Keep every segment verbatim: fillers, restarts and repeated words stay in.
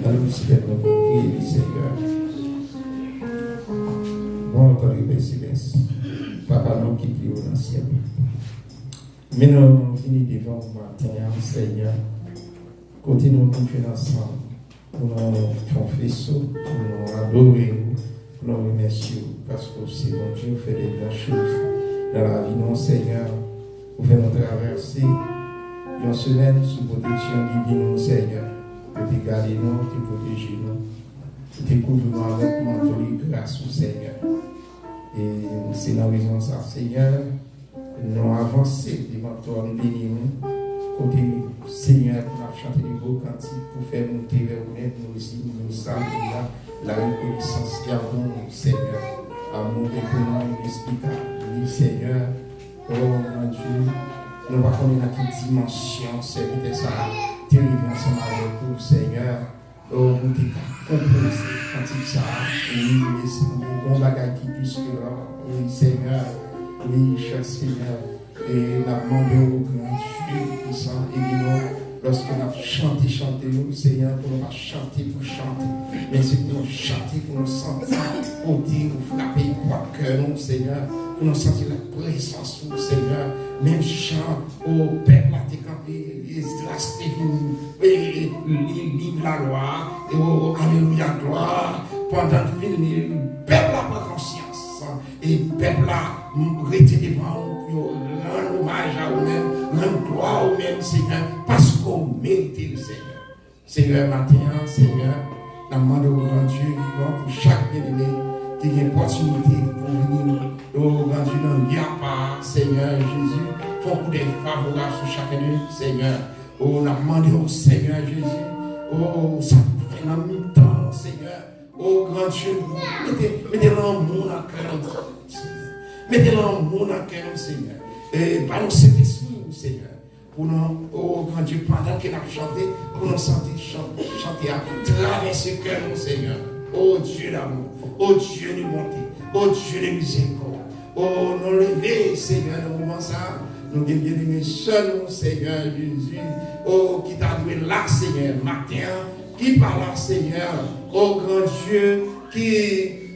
Nou, Senyè, nou konfye li, Senyè. Bon, antann Pè Selès, Papa nou ki pi wo nan syèl. Men nou vini devan w maten an, Senyè, kote nou vin jwenn ansanm pou nou fè yon feso, pou nou adore w, pou nou remèsye w, paske w se Bondye, w fè de gran choz nan lavi nou, Senyè. Ou fè nou travèse yon semèn sou pwoteksyon divin ou, Senyè. Ou te gade nou, ou te pwoteje nou, ou te kouvri nou avèk manto de gras ou, Senyè. E se nan rezon sa, Senyè, nou avanse devan twòn beni ou, kote, Senyè, pou n ap chante de bo kantik pou fè moute vè ou nèt, nou di nou salye la, la rekonesans ki avè w, Senyè. Amou de pou nou inesplikab, wi, Senyè. O Bondye, nou pa konnen nan ki dimansyon sèvitè sa a te rive ansanm avèk ou, Senyè. O, nou te ka konpoze kantik sa a. Wi, wi, se yon bon bagay ki plis ke lò. Wi, Senyè. Wi, chè Senyè. E n ap mande w, Gran Dye Toupisan, ede nou lòske n ap chante chante nou, Senyè, pou nou pa chante pou chante, men se pou nou chante pou nou santi kote ou frape pòt kè nou, Senyè, pou nou santi laprezans ou, Senyè. Menm jan, o, pèp la te kanpe, Esdras te vin, e, e, li liv lalwa a, e, o, alelouya, glwa, pandan l fin li, pèp la pran konsyans, e pèp la, m, rete devan ou pou yo rann omaj a ou menm, rann glwa a ou menm, Senyè, paske w merite l, Senyè. Senyè, maten an, Senyè, n ap mande w, Gran Dye vivan, pou chak byeneme ki gen opòtinite pou vini, o Gran Dye, nan lye apa a, Senyè Jezi, fè yon koudèy favorab sou chakun de, Senyè. O, n ap mande w, Senyè Jezi, o, sa pou fè nan mitan, Senyè. O, Gran Dye, mete, mete lanmou nan kè nou, Senyè. Mete lanmou nan kè nou, Senyè. E ba nou Sentespri w, Senyè. Pou nou, o Gran Dye, pandan ke n ap chante, pou nou santi chan-, chante a travèse kè nou, Senyè. O Dieu d'amour, o Dieu de bonté, o Dieu de miséricorde. O, nou leve, Senyè, nan moman sa a, nou gen byeneme sè nou, Senyè Jezi, o, ki ta dwe la, Senyè, maten an, ki pa la, Senyè, o Gran Dye, ki,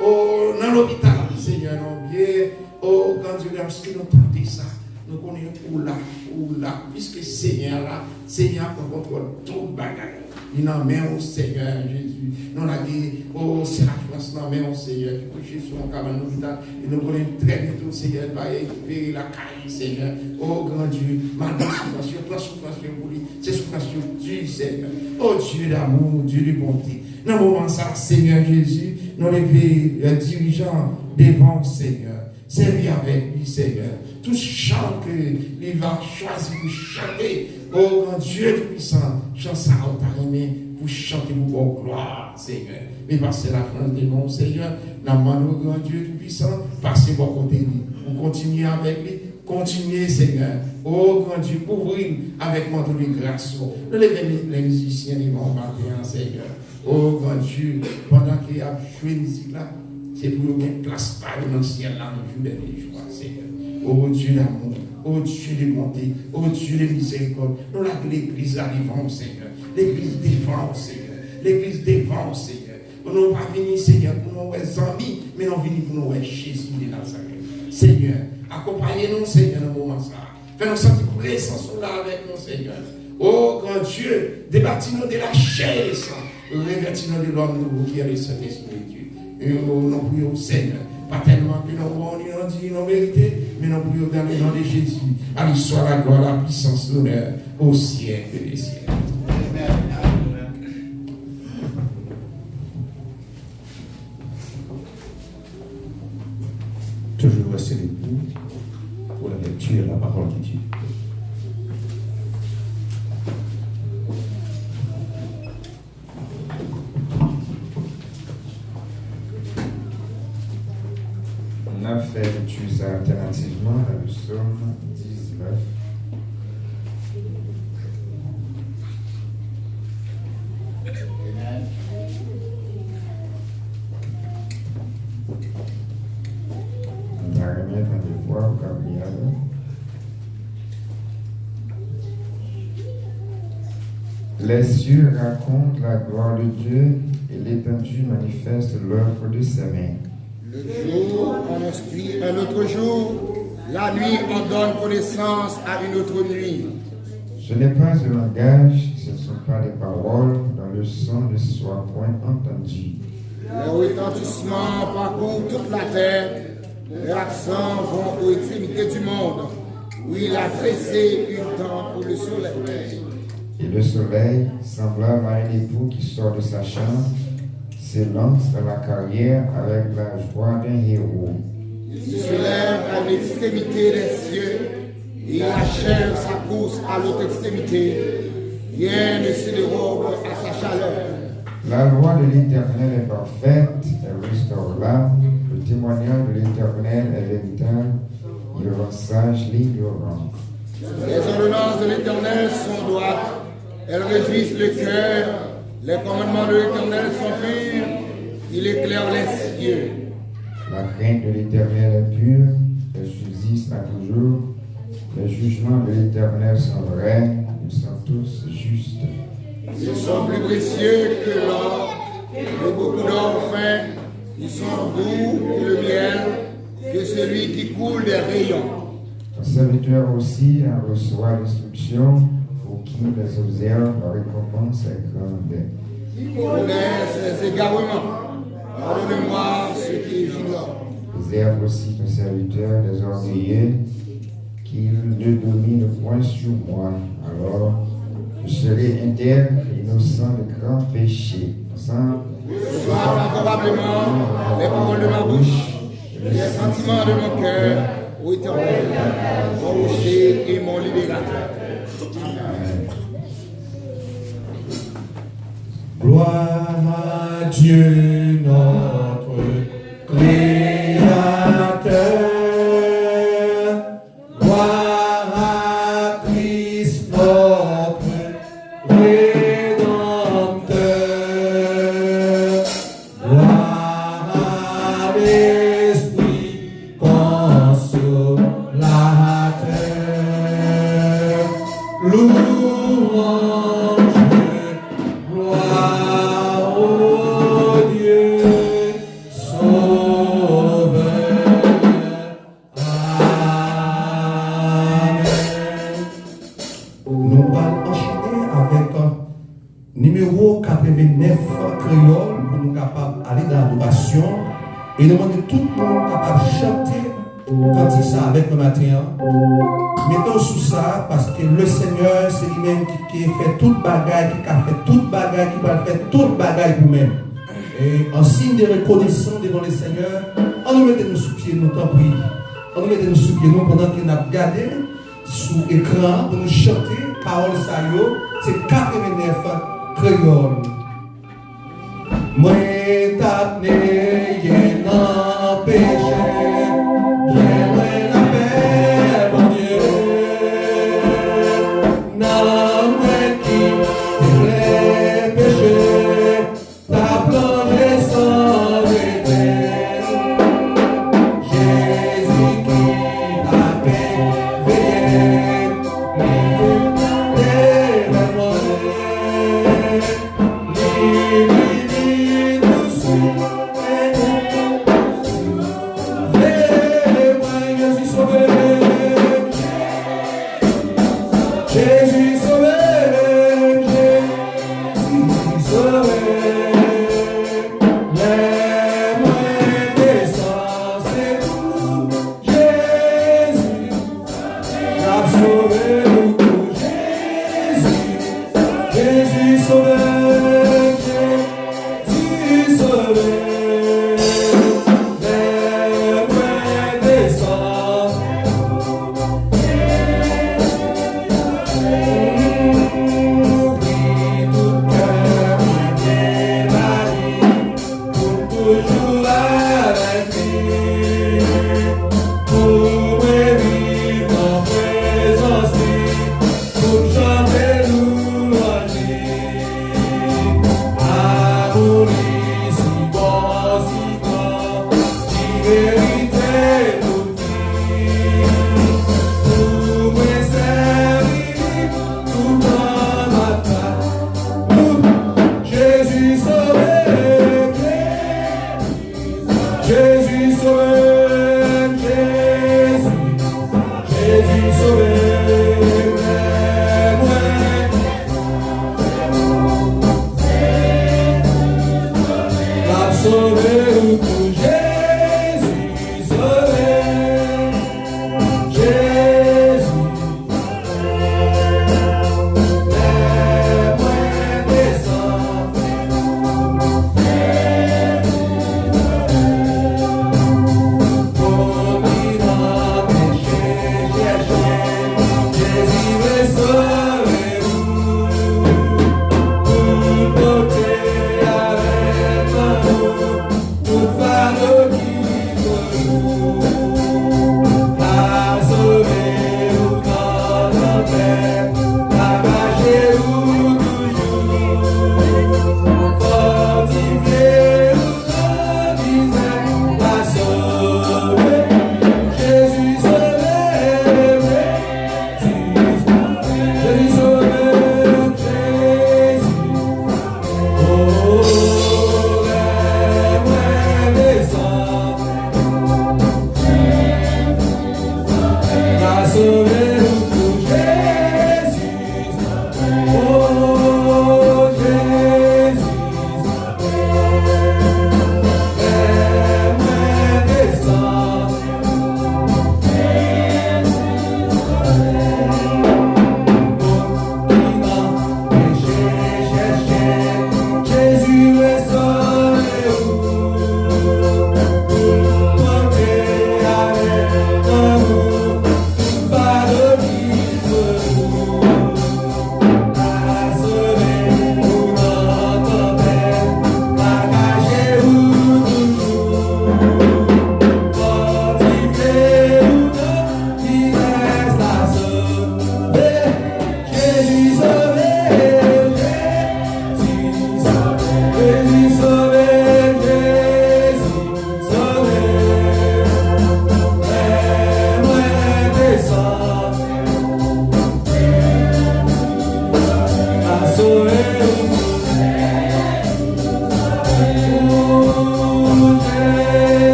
o, nan lopital, Senyè, nan byen, o Gran Dye, lèske nou tande sa, nou konnen ou la, ou la, piske Senyè la, Senyè a pran kontwòl tout bagay. Li nan men w, Senyè Jezi. Nou lage, o, se Lafrans nan men w, Senyè, ki kouche sou yon kabann lopital. E nou konnen trè byento, Senyè, l va rekipere lakay li, Senyè. O, Gran Dye, malgre soufrans yo, pran soufrans yo pou li. Se soufrans yo di, Senyè. O, Dieu d'amour, Dieu de bonté. Nan moman sa, Senyè Jezi, nou leve, e, dirijan devan w, Senyè. Sèvi avèk li, Senyè. Tout chan ke li va chwazi pou chante, o Gran Dye Toupisan, chan sa a ou ta renmen pou chante pou ba w glwa, Senyè. Men pastè Lafrans devan w, Senyè, n ap mande w, Gran Dye Toupisan, pase bò kote li, pou kontinye avèk li, kontinye, Senyè. O Gran Dye, kouvri l avèk manto de gras ou. Nou leve mi-, lè mizisyen devan w maten an, Senyè. O Gran Dye, pandan ke y ap jwe mizik la, se pou yo gen plas pa yo nan syèl la nan jou dènye jou a, Senyè. O Dieu d'amour, o Dieu de bonté, o Dieu de miséricorde, nou lage legliz la devan w, Senyè. Legliz devan w, Senyè. Legliz devan w, Senyè. Nou pa vini, Senyè, pou nou wè zanmi, men nou vini pou nou wè Jezi de Nazarèt. Senyè, akonpaye nou, Senyè, nan moman sa a. Fè nou santi prezans ou la avèk nou, Senyè. O Gran Dye, debati nou de lachè e san. Revèti nou de lòm nouvo ki è le Sentespri de Dye. E nou, nou priye w, Senyè. Pa tèlman ke nou bon, ni nou di, ni nou merite, men nou priye w dans le nom de Jésus. À lui soit la gloire, la puissance, l'honneur au siècle des siècles. Toujours rester debout pour la lecture de la parole de Dieu. N ap fè lekti sa altènativman nan Sòm diznèf. Amen. M ta renmen tande vwa w k ap li a la. Les cieux racontent la gloire de Dieu et l'étendue manifeste l'œuvre de ses mains. Le jour annonce un autre jour, la nuit en donne connaissance à une autre nuit. Ce n'est pas un langage, ce ne sont pas des paroles dont le son ne soit point entendu. Le retentissement parcourt toute la terre, les accents vont aux extrémités du monde. Oui, il a dressé une tente pour le soleil. Et le soleil, semblable à un époux qui sort de sa chambre, s'élance dans la carrière avec la joie d'un héros. Il se lève à l'extrémité des cieux et il achève sa course à l'autre extrémité. Rien ne se dérobe à sa chaleur. La loi de l'Éternel est parfaite, elle restaure l'âme. Le témoignage de l'Éternel est véritable, il rend sage l'ignorant. Les ordonnances de l'Éternel sont droites, elles réjouissent le cœur. Les commandements de l'Éternel sont purs, il éclaire les yeux. La crainte de l'Éternel est pure, elle subsiste à toujours. Les jugements de l'Éternel sont vrais, ils sont tous justes. Ils sont plus précieux que l'or, que beaucoup d'or fin, ils sont doux que le miel, que celui qui coule des rayons. Ton serviteur aussi en reçoit l'instruction, pour qui les observe, la récompense est grande. Qui connaît ses égarements, pardonne-moi ce qui est jugement. Préserve aussi ton serviteur des orgueilleux, qu'il ne domine point sur moi. Alors, je serai intègre, innocent de grands péchés. Ensemble. Reçois favorablement les paroles de ma bouche et les sentiments de mon cœur, ô Éternel, mon rocher et mon libérateur. Gloire à Dieu, notre Créateur. Gloire à Christ, notre Rédempteur. Gloire à l'Esprit Consolateur. Louange, gloire au Dieu Sauveur. Amen. Nou pral anchene avèk nimewo katrevennnèf kreyòl pou nou kapab ale nan adorasyon. E nou mande tout moun kapab chante kantik sa avèk nou maten an. Mete w sou sa, paske le Senyè se li menm ki, ki fè tout bagay, ki ka fè tout bagay, ki pral fè tout bagay pou mwen. E an siy de rekonesans devan le Senyè, ann nou mete nou sou pye nou, tanpri. Ann nou mete nou sou pye nou pandan ke n ap gade sou ekran an pou nou chante pawòl sa yo. Se katrevennnèf kreyòl. Mwen t ap neye nan peche, jwenn lapè Bondye. Nan mwen ki te plen peche, t ap plonje san rete. Jezi ki t ap veye, li te vle mwen. Li vini touswit, veye mwen, Jezi sove. Jezi sove m, Jezi sove m. Lè mwen desann, se pou Jezi k ap sove nou tou. Jezi, Jezi sove m, Jezi sove m. Lè mwen desann,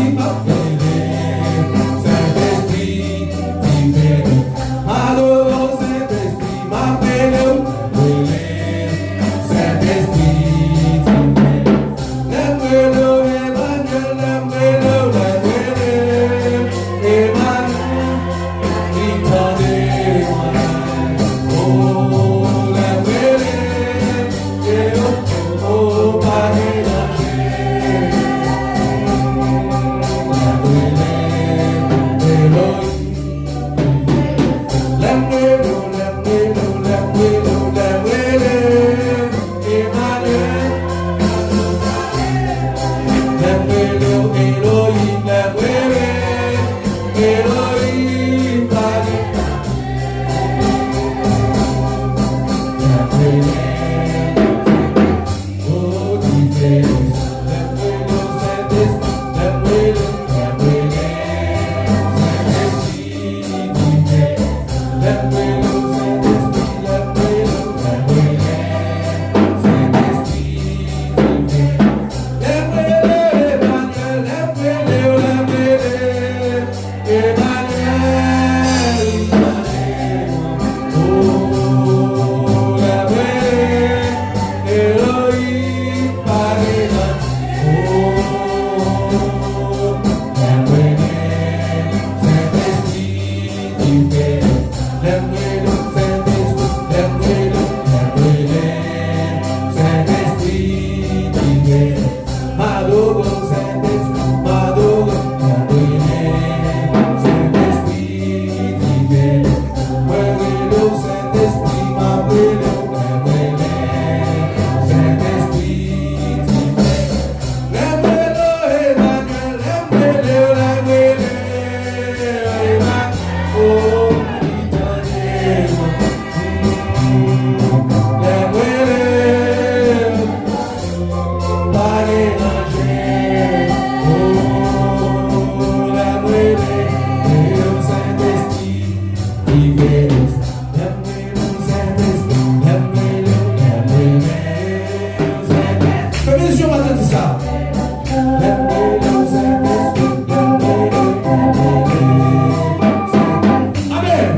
M ap rele Sentespri diferan. M adore w, Sentespri, m ap rele w, rele Sentespri diferan. Lè m rele w Emanyèl, lè m rele w, lè m rele w Emanyèl, li tande mwen. O, lè m rele w, e o, o, pa gen danje. Lè m rele w Elohim, lè m rele w, lè m rele w, lè m rele w, lè m rele w Emanyèl. Lè m rele w Elohim, lè m rele w Elohim, pale. Lè m rele w, o, diferan. Lè m rele w Sentespri, lè m rele w, lè m rele w Sentespri. Lè m rele w, Sentespri, lè m rele w, lè m rele w, lè m rele w Sentespri diferan. M adore w, Sentespri, m adore w, lè m rele w, Sentespri diferan. Mwen rele w, Sentespri, m ap rele w, lè m rele w, Sentespri diferan. Lè m rele w Emanyèl, lè m rele w, lè m rele w Emanyèl, o, li tande mwen. Lè m rele w, pa gen danje. O, lè m rele w Sentespri diferan. Fè mezyon maten di sa. Amen.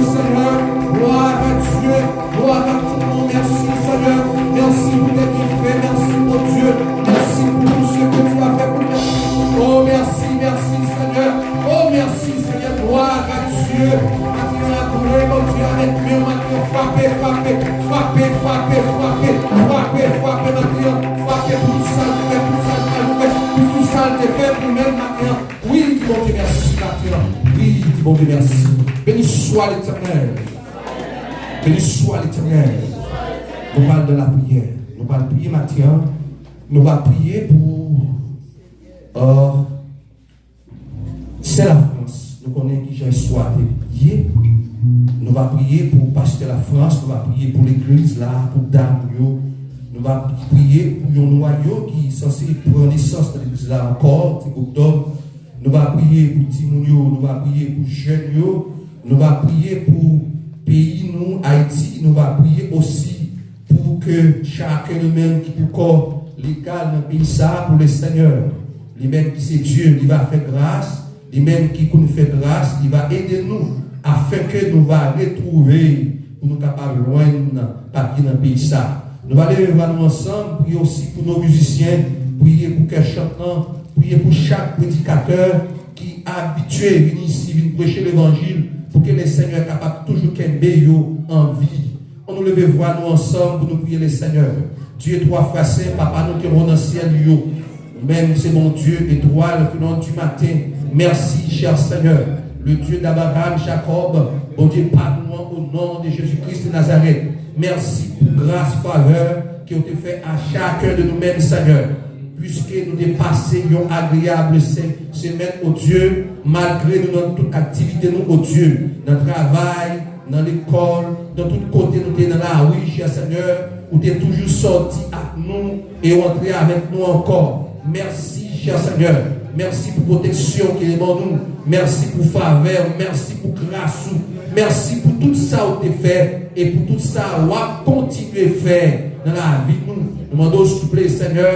Seigneur, gloire à Dieu, gloire à ton nom. Merci, Seigneur. Merci pour tes bienfaits. Merci, mon Dieu. Merci pour tout ce que tu as fait pour nous. Oh, merci, merci, Seigneur. Oh, merci, Seigneur. Gloire à Dieu. Maten an, adore, mon Dieu, avec men, maten an, frape, frape, frape, frape, frape, frape, frape, maten an, frape pour tout sa l fè, pour sa l pral fè, pour tout sa l te fè pour menm maten an. Wi, di Bondye mèsi maten an. Wi, di Bondye mèsi. Béni soit l'Éternel. Béni soit l'Éternel. Nou pral nan lapriyè. Nou pral priye maten an. Nou va priye pou, euh, Sè Lafrans. Nou konnen ki jan istwa te ye. Nou va priye pou pastè Lafrans. Nou va priye pou legliz la, pou dam yo. Nou va priye pou yon nwayo ki sanse pran nesans nan legliz la ankò, ti gwoup dòm. Nou va priye pou timoun yo, nou va priye pou jèn yo, nou va priye pou peyi nou, Ayiti, nou va priye osi pou ke chaken nou menm ki pou kò legal nan peyi sa a, pou le Senyè, li menm ki se Dye, li va fè gras, li menm ki konn fè gras, li va ede nou, afenke nou va retwouve, pou nou kapab jwenn papye nan peyi sa a. Nou va leve vwa nou ansanm, priye osi pou nou mizisyen, priye pou kè chantan, priye pou chak predikatè ki abitye vin isi, vin preche levanjil, pou ke le Senyè kapab toujou kenbe yo an vi. Ann nou leve vwa nou ansanm pou nou priye le Senyè. Dye twa fwa sen, Papa nou ki rete nan syèl yo. Ou menm se Bondye, etwal filon di maten. Mèsi, chè Senyè, le Dye d'Abraham, Jakòb, Bondye pa nou an, o non de Jezi Kris de Nazarèt. Mèsi pou gras, favè ke w te fè a chaken de nou menm, Senyè. Piske nou te pase yon agreyab se-, semèn, o Dye, malgre nou nan tout aktivite nou, o Dye, nan travay, nan lekòl, nan tout kote nou te nan lari, chè Senyè, ou te toujou sòti ak nou e w antre avèk nou ankò. Mèsi, chè Senyè. Mèsi pou pwoteksyon ke w ban nou. Mèsi pou favè w. Mèsi pou gras ou. Mèsi pou tout sa w te fè e pou tout sa w ap kontinye fè nan lavi nou. Nou mande w, souple, Senyè,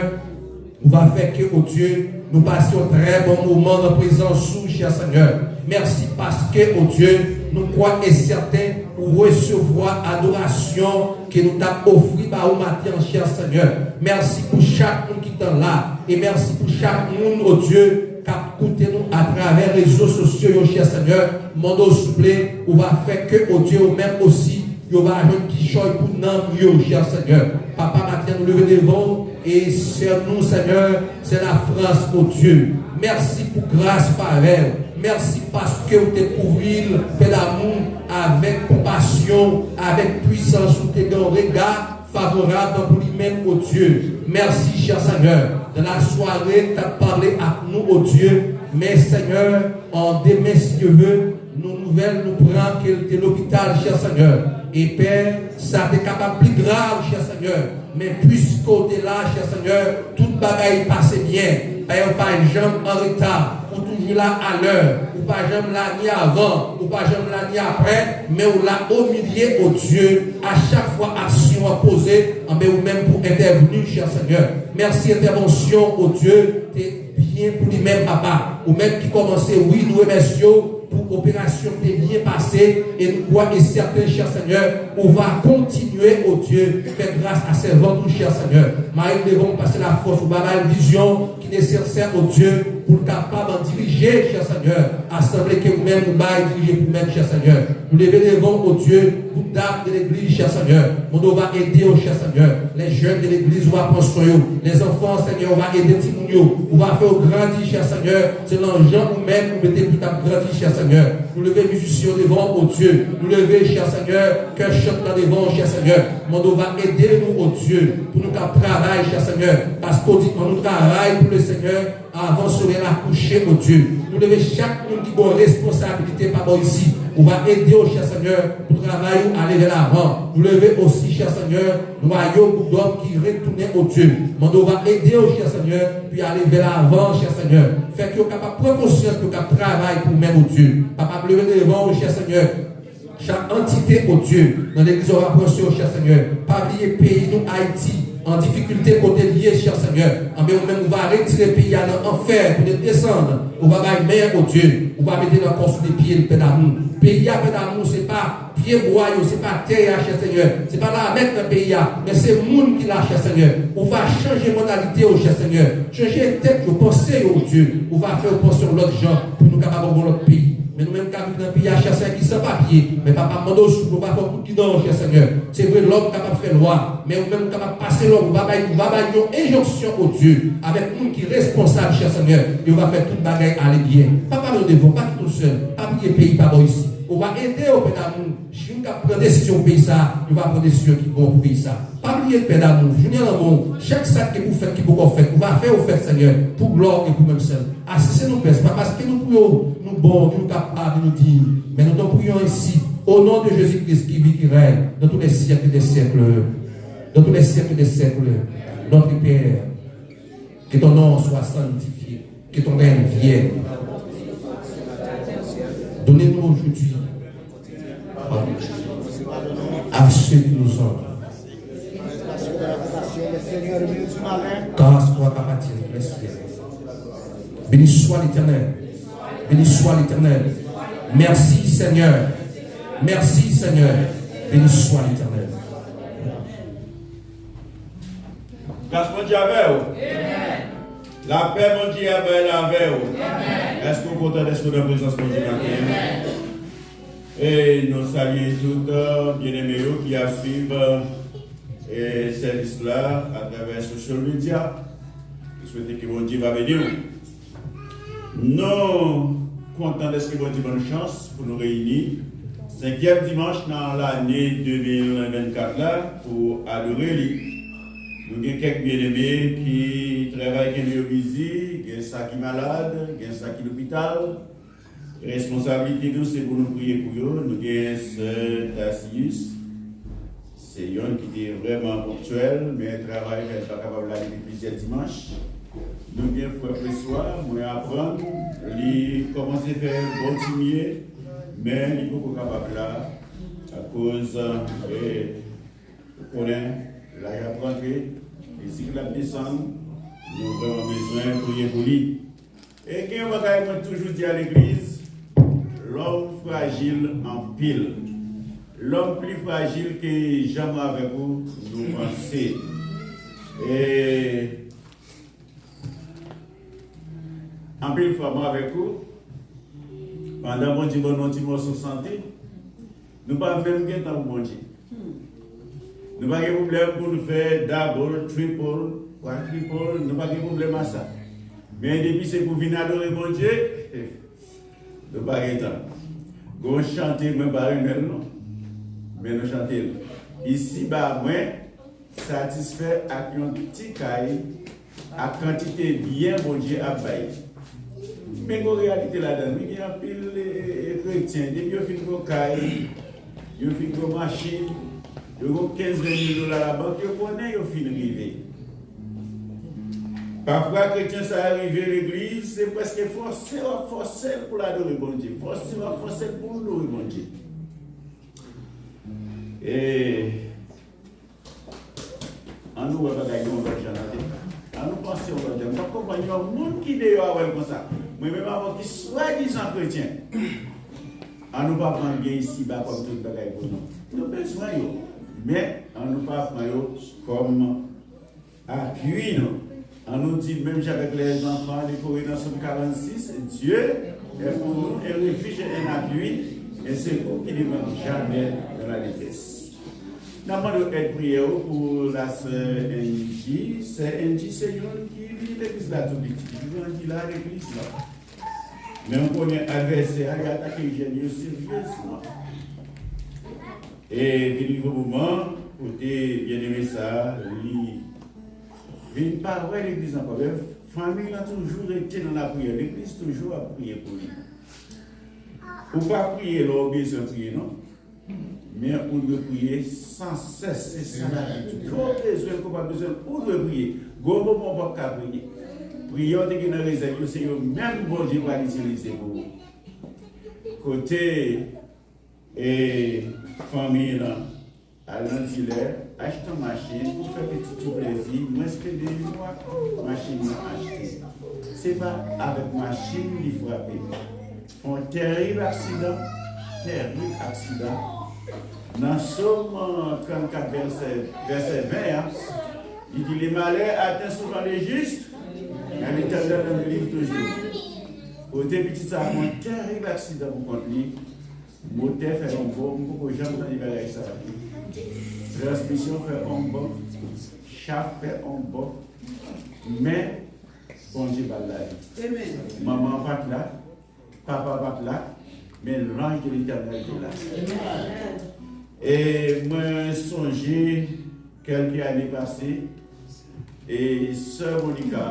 ou va fè ke, o Dye, nou pase yon trè bon moman nan prezans ou, chè Senyè. Mèsi paske, o Dye, nou kwè e sèten ou resevwa adorasyon ke nou t ap ofri ba ou maten an, chè Senyè. Mèsi pou chak moun ki t an la. E mèsi pou chak moun, o Dye, k ap koute nou atravè rezo sosyo yo, chè Senyè. Mande w, souple, ou va fè ke, o Dye, ou menm osi, yo va jwenn kichòy pou nanm yo, chè Senyè. Papa, maten an, nou leve devan w e sè nou, Senyè, sè Lafrans, o Dye. Mèsi pou gras, favè w. Mèsi paske w te kouvri l, Pè damou, avèk konpasyon, avèk pwisans, ou te gen yon rega favorab pou li menm, o Dye. Mèsi, chè Senyè. Dans la soirée, t ap pale ak nou, o Dye. Men, Senyè, an demen, si Dye vle, nou nouvèl nou pran ke l te lopital, chè Senyè. E Pè, sa te kapab pi grav, chè Senyè. Men piske w te la, chè Senyè, tout bagay pase byen. Pè, ou pa janm an reta. Ou toujou la alè. Ou pa janm la ni avan. Ou pa janm la ni aprè. Men ou la o milye, o Dye. A chak fwa aksyon an poze, anben ou menm pou entèvni, chè Senyè. Mèsi entèvansyon, o Dye, te byen pou li menm, papa. Ou menm ki kòmanse, wi, nou remèsye w pou operasyon ki te byen pase, e nou kwè e sèten, chè Senyè, ou va kontinye, o Dye, fè gras a sèvant ou, chè Senyè. Mari devan w, pase Lafrans, ou ba l vizyon ki nesesè, o Dye, pou l kapab dirije, chè Senyè, asanble ke ou menm ou bay dirije pou menm, chè Senyè. Nou leve devan w, o Dye, pou dam de legliz, chè Senyè. Mande w va ede yo, chè Senyè. Les jeunes de legliz, ou va pran swen yo. Les enfants, Senyè, ou va ede timoun yo. Ou va fè yo grandi, chè Senyè. Se nan jan ou menm ou mete pou t ap grandi, chè Senyè. Nou leve mizisyen yo devan w, o Dye. Nou leve, chè Senyè, kè chantan devan w, chè Senyè. Mande w va ede nou, o Dye, pou nou ka travay, chè Senyè. Paske w di, ann nou travay pou le Senyè avan solèy la kouche, o Dye. Nou leve chak moun ki gen responsabilite pa bò isi. Ou va ede yo, chè Senyè, pou travay ou ale vè lavan. Nou leve osi, chè Senyè, nwayo gwoup dòm ki retounen, o Dye. Mande w va ede yo, chè Senyè, pou y ale vè lavan, chè Senyè. Fè ke yo kapab pran konsyans ke yo kab travay pou ou menm, o Dye. Papa, m leve devan ou, chè Senyè, chak antite, o Dye, nan legliz ou va pran swen yo, chè Senyè. Pa bliye peyi nou, Ayiti, an difikilte kote l ye, chè Senyè. Men ou menm, ou va retire peyi a nan anfè, pou l desann. Ou va bay men, o Dye. Ou va mete l ankò sou de pye l, Pè damou. Peyi a, Pè damou, se pa pye bwa yo, se pa tè a, chè Senyè. Se pa lamèt nan peyi a, men se moun ki la, chè Senyè. Ou va chanje mantalite yo, chè Senyè. Chanje tèt yo, panse yo, o Dye. Ou va fè yo panse yon lòt jan pou nou kapab yon lòt peyi. Men nou menm k ap viv nan peyi a, chè Senyè, ki san papye, men papa, m mande w, souple, ou va fè yon kout gidan, chè Senyè. Se vre, lòm kapab fè lwa, men ou menm ou kapab pase lòm, ou va bay, ou va bay yon enjonksyon, o Dye, avèk moun ki responsab, chè Senyè, e yo va fè tout bagay ale byen. Papa, nou devan, pa kite nou sèl, pa bliye peyi pa bò isi. Ou va ede yo, Pè damou, moun k ap pran desizyon pou peyi sa a, yo va pran desizyon ki bon pou peyi sa a. Pa bliye, Pè damou, jounen lanmò, chak sa ki pou fèt, ki poko fèt, ou va fè yo fèt, Senyè, pou glwa w e pou menm sèl. Asiste nou, Pè, se pa paske nou pou yo, nou bon, nou kapab, nou diy, men nou te priye ainsi, au nom de Jésus-Christ qui vit, qui règne dans tous les siècles des siècles, dans tous les siècles des siècles. Notre Père, que ton nom soit sanctifié, que ton règne vienne. Donnez-nous aujourd'hui à ce qui nous sommes. Car ce qui nous appartient, merci. Béni soit l'Éternel. Béni soit l'Éternel. Merci Seigneur. Merci Seigneur. Béni soit l'Éternel. Gras Bondye avè w. Lapè Bondye a bay la avè w. Èske w kontan dèske w nan prezans Bondye maten an? E nou salye tout, euh, byeneme yo ki ap swiv, euh, sèvis la atravè social media. Nou swete ke Bondye va beni w. Nou kontan dèske Bondye ban nou chans pou nou reyini senkyèm dimanch nan lane de mil vennkat la pou adore li. Nou gen kèk byeneme ki travay kenbe yo bizi, gen sa ki malad, gen sa ki lopital. Responsablite nou se pou nou priye pou yo. Nou gen sè Tacius. Se yonn ki te vrèman ponktyèl, men travay fè l pa kapab la depi plizyè dimanch. Nou gen frè Preswa, mwen aprann li kòmanse fè bon ti mye, men li poko kapab la akoz, eh, ou konnen, laj ap rantre, fizik la ap desann, nou vrèman bezwen priye pou li. E gen yon bagay mwen toujou di a legliz, lòm frajil anpil. Lòm pli frajil ke jan mwen avèk ou nou panse. E anpil fwa mwen avèk ou, pandan Bondye ban nou yon ti mòso sante, nou pa menm gen tan pou Bondye. Nou pa gen pwoblèm pou nou fè double, triple, quadruple, nou pa gen pwoblèm a sa. Men depi se pou vin adore Bondye, nou pa gen tan. Gon chante mwen pa renmen l non, men nou chante l. Isiba mwen satisfè ak yon ti kay ak kantite byen Bondye ap bay. Men gon reyalite ladan l wi, gen anpil, e, e, e, kretyen, depi yo fin gon kay, yo fin gon machin, yo gon kenz ven mil dola labank, yo konnen yo fin rive. Pafwa kretyen sa a rive legliz, se prèske fòse w ap fòse l pou l adore Bondye, fòse w ap fòse l pou l loure Bondye. E Ann nou wè bagay yo yon lòt jan tande. Ann nou panse yon lòt jan. M p ap konprann yon moun ki deyò a wè l konsa. Mwen menm avè w ki swadizan kretyen. Ann nou pa pran byen isiba kòm tout bagay pou nou. Nou bezwen yo. Men, ann nou pa pran yo kòm apui nou. Ann nou di, menm jan avèk lèzanfan dekore nan Sòm karannsis, Dieu est pour nous un refuge et un appui, un secours qui ne manque jamais dans la détresse. N ap mande w èd priyè w pou la sè Angie. Sè Angie se youn ki vini legliz la tou piti. Li grandi la legliz la. Men w konnen advèsè a, li atake jèn yo seryezman. E vin rive moman kote byeneme sa a, li vin pa wè legliz ankò. Men fanmi l lan toujou rete nan lapriyè. Legliz toujou ap priye pou li. Ou pa priye lè w bezwen priye, non. Men ou dwe priye san sès, se sa Labib di. Ke w bezwen, ke w pa bezwen, ou dwe priye. Gon moman w p ap ka priye. Priyè w te gen nan rezèv yo, se yo menm Bondye pral itilize pou ou. Kote, e, fanmi lan, al nan dilè, Achte yon machin pou fè pitit ou plezi, mwens ke de yon mwa, machin nan achte. Se pa avèk machin li frape. Fè yon tèrib aksidan, tèrib aksidan. Nan Sòm trannkat, vèsè, vèsè ven an, li di, les malheurs atteignent souvent le juste, mais l'Éternel en délivre toujours. Kote pitit sa a fè yon tèrib aksidan pou kont li, motè fè yon bò, m poko janm tande bagay sa. Transmisyon fè yon bò, chaf fè yon bò, men Bondye ba l lavi. Manman an pa t la, papa pa t la, men lanj de Letènèl te la. E mwen sonje kèlke ane pase, e sè Monica,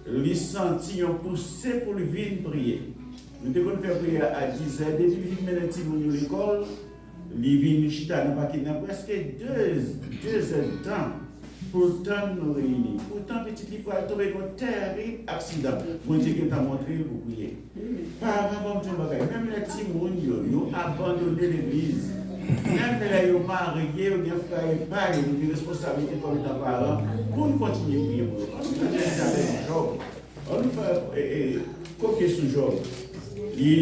li santi yon pouse pou l vin priye. Nou te konn fè priyè a dizè, depi l vin mennen timoun yo lekòl, li vin chita nan pake nan prèske de, de zèdtan pou l tann nou reyini. Poutan, pitit li pral tonbe nan yon tèrib aksidan. Bondye gentan montre l pou priye. Paran, ban m di yon bagay, menm lè timoun yo, yo abandone legliz, menm lè yo marye, yo gen frè epa yo, nou gen responsablite kòm etan paran pou n kontinye priye pou yo. Ann nou fè menm jan avèk Jòb. Ann nou fè, e, e, kopye sou Jòb. Li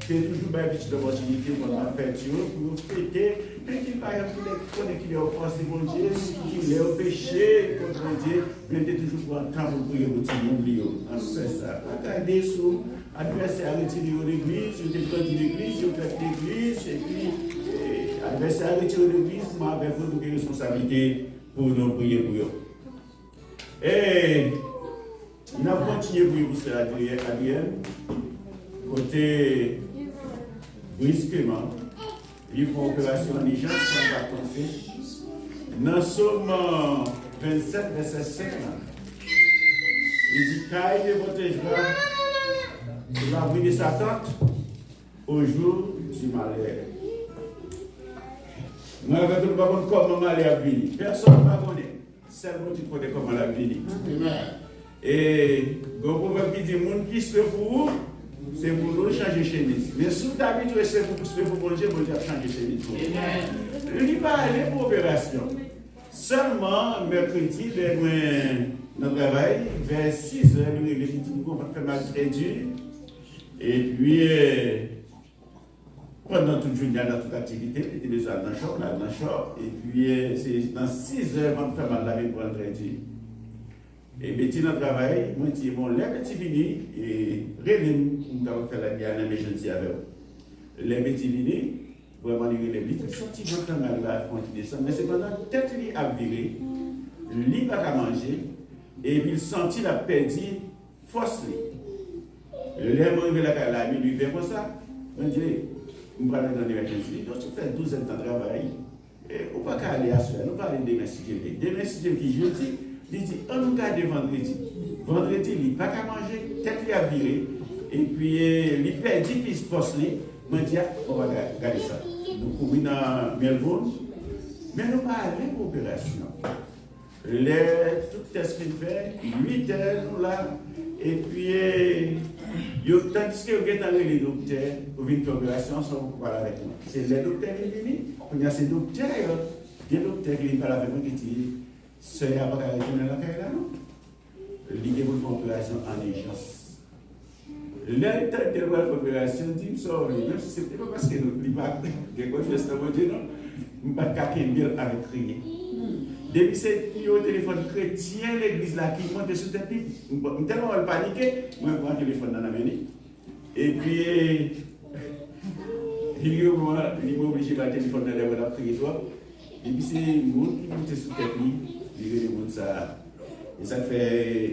te toujou bay pitit opòtinite pandan fèt yo pou yo fete, men ki pa janm konnen, konnen kilè yo fòse Bondye, kilè yo peche kont Bondye, men li te toujou pran tan pou l priye pou timoun li yo. Ann fè sa. Pa gade sou advèsè a retire yo legliz, yo te grandi legliz, yo fèt legliz, epi, e, advèsè a retire yo legliz, mwen avèk ou, nou gen responsablite pou nou priye pou yo. E n ap kontinye priye pou sè Adrienne, Adrienne, kote briskeman, li fè yon operasyon an ijans, san l pa t panse. Nan Sòm vennsèt, vèsè senk la, li di, car il te protégera sous l'abri de sa tente au jour du malheur. Mwen avèk ou, nou pa konn kòman malè ap vini. Pèsonn pa konnen. Sèl Bondye konnen kòman l ap vini. E gen yon pwovèb ki di, moun ki swe pou ou, se pou nou l chanje chemiz. Men si w ta abitye swe pou, swe pou Bondye, Bondye ap chanje chemiz pou ou. Li pa ale pou operasyon. Sèlman, mèkredi, lè mwen nan travay, vè sizè, li rele, li di m gon vant fè mal trè di. Epi, e, pandan tout jounen an, nan tout aktivite, li te bezwen al nan chò, l al nan chò. Epi, e, se nan sizè, vant fè mal la vin pran l trè di. E Betty nan travay, mwen di, bon, lè Betty vini, e, rele m, pou m kapab fè lè a nan emejansi avè w. Lè Betty vini, vrèman, li rele m. Li di, santi vant lan mal la fè yon ti desann. Men sepandan, tèt li ap vire, li pa ka manje, epi l santi l ap pèdi fòs li. Lè mwen rive lakay la, a minui ven konsa, mwen di, m pral nan emejansi. Li di, w fè douz èdtan travay. E, ou pa ka ale aswè, nou pa ale demen si Dye vle. Demen si Dye vle ki jedi, li di, ann nou gade vandredi. Vandredi, li pa ka manje, tèt li ap vire, epi, e, li pèdi plis fòs li. Mwen di, a, ou pa ka gade sa. Nou kouri nan Melbourne, men nou pa ale pou operasyon. Lè tout tès fin fè, uit è nou la, epi, e, yo, tandiske yo gentan rele doktè pou vin fè operasyon, san poko pale avèk mwen. Se lè doktè vin vini, kounye a se doktè yo, gen doktè ki vin pale avèk mwen ki di, sè a pa ka retounen lakay la non. Li gen pou l fè operasyon an ijans. Lè l tande l pral fè operasyon, di m sa w vle. Menm si se te pa paske nou, li pa gen konfyans nan Bondye, non. M pa t ka kenbe l avèk kriye. Depi se nimewo telefòn kretyen legliz la ki monte sou tèt li, m, m tèlman wè l panike, mwen pran telefòn nan nan men li. Epi, li, li oblije ba l telefòn nan lè mwen ap kriye twòp. Depi se moun ki monte sou tèt li, li rele moun sa a. E sa k fè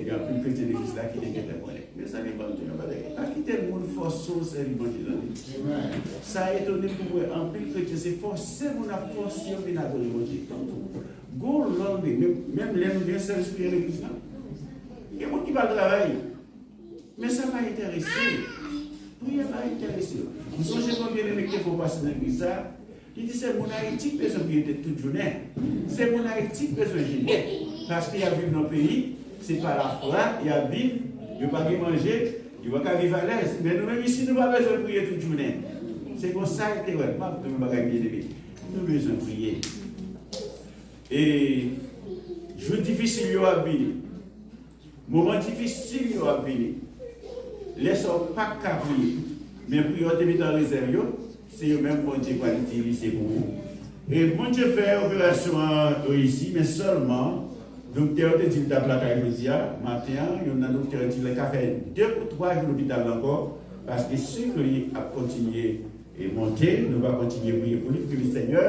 gen anpil kretyen legliz la ki te gentan konnen. Mezanmi, ban m di w yon bagay. Pa kite moun fòse w sèvi Bondye, zanmi. Sa etone pou mwen, anpil kretyen, se fòse moun ap fòse yo vin adore Bondye. Tankou, gon lòm, menm, menm lè nou gen sèvis priyè legliz la, gen moun ki pa al travay. Men sa pa enterese l. Priyè pa enterese l. M sonje gon byeneme ki te fè yon pase nan legliz sa, li di se moun Ayiti ki bezwen priye tout jounen. Se moun Ayiti ki bezwen jene. Paske y ap viv nan peyi, se pa lafwa y ap viv, yo pa gen manje, yo pa ka viv alèz. Men nou menm isi, nou pa bezwen priye tout jounen. Se konsa l te wè l. M ap di w yon bagay, byeneme. Nou bezwen priye. E jou difisil yo ap vini. Moman difisil yo ap vini. Lè sa w p ap ka priye, men priyè w te mete an rezèv yo, se yo menm Bondye pral itilize pou ou. E Bondye fè operasyon an reyisi, men sèlman, doktè yo te di l t ap lakay jodi a, maten an, youn nan doktè yo di l ka fè de ou twa jou lopital la ankò, paske sik li ap kontinye e monte, nou va kontinye priye pou li, pou ke le Senyè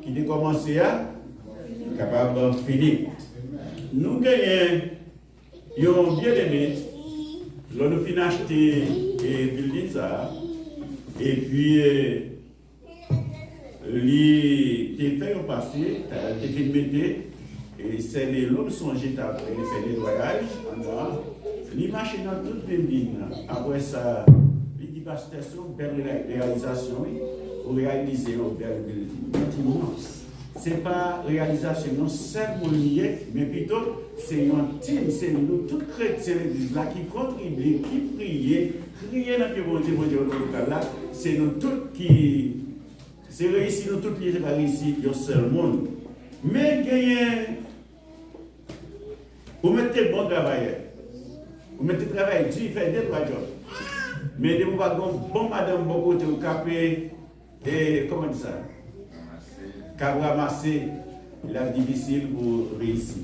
ki te kòmanse a kapab fini. Nou genyen yon byeneme, lè nou fin achte e building sa a, epi e, li te fè yon pase, ta- te fin mete e sèn e lòm sonje ta fè netwayaj anndan an. Li mache nan tout building nan. Apre sa, li di pastè, se yon bèl reya- reyalizasyon, wi. Ou reyalize yon bèl building. Mwen di non. Se pa reyalizasyon yon sèl moun li ye, men pito se yon tim, se nou tout kretyen legliz la ki kontribye, ki priye, kriye nan pye Bondye, Bondye onan lokal la, se nou tout ki, se reyisi nou tout li ye, se pa reyisi yon sèl moun. Men genyen Ou mèt te bon travayè. Ou mèt te travay di, fè de twa djòb. Men depi w pa gen yon bon madanm bò kote w k ap, e, kòman di sa? K ap ranmase, l ap difisil pou w reyisi.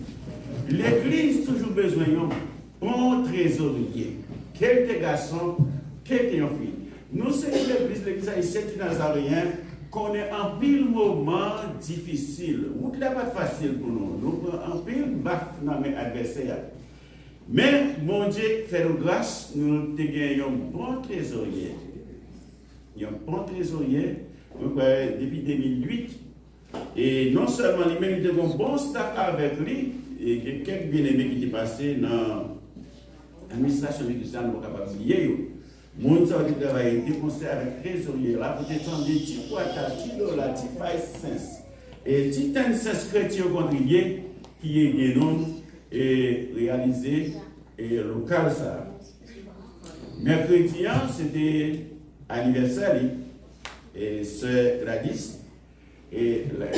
Legliz toujou bezwen yon bon trezorye. Ke l te gason, ke l te yon fi. Nou se yon legliz, legliz ayisyen di Nazareyen, konnen anpil moman difisil. Wout la pa t fasil pou nou. Nou pran anpil baf nan men advèsè a. Men, Bondye fè nou gras, nou te gen yon bon trezorye. Yon bon trezorye, mwen kwè, depi de mil uit. E non sèlman li, men li te gen yon bon staff avèk li. E gen kèk byeneme ki te pase nan administrasyon legliz la, nou pa kapab bliye yo. Moun sa yo te travay de konsè avèk trezorye la pou te tande ti kwata, ti dola, ti five cents, e ti ten cents kretyen yo kontribye ki ede nou e reyalize e lokal sa a. Mèkredi an, se te anivèsè li, e sè Gladys, e lè,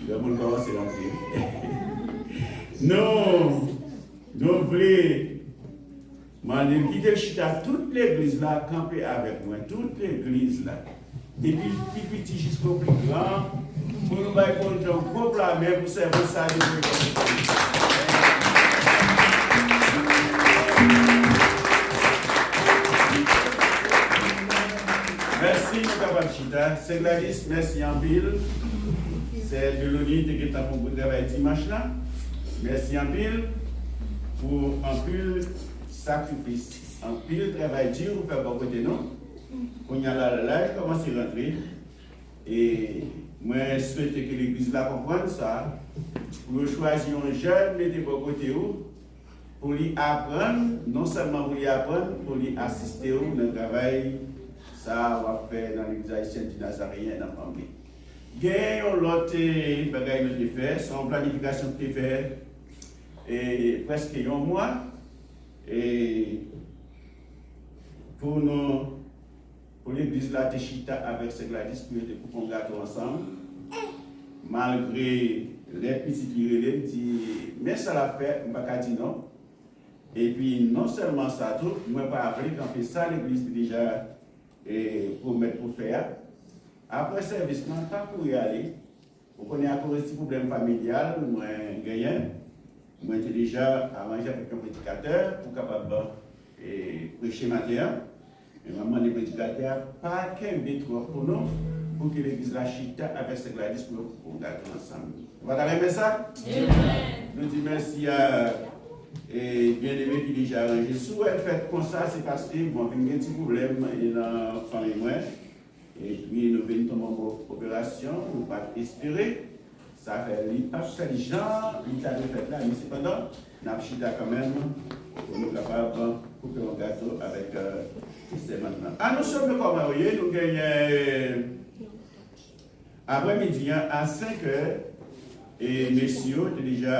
lè moun kòmanse rantre. Nou, nou vle mande l kite l chita, tout legliz la kanpe avèk mwen, tout legliz la. Depi pi piti jisko pi gran, pou nou bay Bondye yon gwo pla men pou sèvant sa li voye kòm. Mèsi, nou kapab chita. Sè Gladys, mèsi anpil. Sè Delonie te gentan fè yon bon travay dimanch lan. Mèsi anpil pou anpil sakrifis, anpil travay di ou fè bò kote nou. Kounye a la, laj kòmanse rantre. E mwen swete ke legliz la konprann sa, pou yo chwazi yon jèn mete bò kote ou, pou li aprann, non sèlman pou li aprann, pou li asiste w nan travay sa a w ap fè nan Legliz Ayisyèn di Nazareyen nan Fanmi. Gen yon lòt, eh, bagay nou te fè, se yon planifikasyon nou te fè, eh, prèske yon mwa, eh, pou nou pou legliz la te chita avèk sè Gladys pou yo te koupe yon gato ansanm. Malgre lè pitit li rele, m di, men sa l ap fè, m pa ka di non. Epi non sèlman sa tou, mwen pa vle kanpe sa legliz te deja, eh, pwomèt pou fè a. Apre sèvis lan, pa kouri ale. Ou konnen akoz ti pwoblèm familyal mwen genyen, mwen te deja aranje avèk yon predikatè pou kapab, eh, preche maten an. Men m ap mande predikatè a pa kenbe twòp pou nou, pou ke legliz la chita avèk sè Gladys pou yo koupe yon gato ansanm. Nou pa ta renmen sa? Amen. Nou di mèsi a, eh, byeneme ki deja aranje. Si w wè l fèt konsa, se paske, bon, vin gen ti pwoblèm, eh, nan fanmi mwen. Epi nou vin tonbe anba operasyon, nou pa t espere. Sa fè li p ap fèt jan li ta dwe fèt la, men sepandan, n ap chita kanmenm pou nou kapab koupe yon gato avèk, eh, sèmant lan. Anonsyon de kòman yo ye, nou genyen, eh, aprèmidi an a senk è, e mesye yo te deja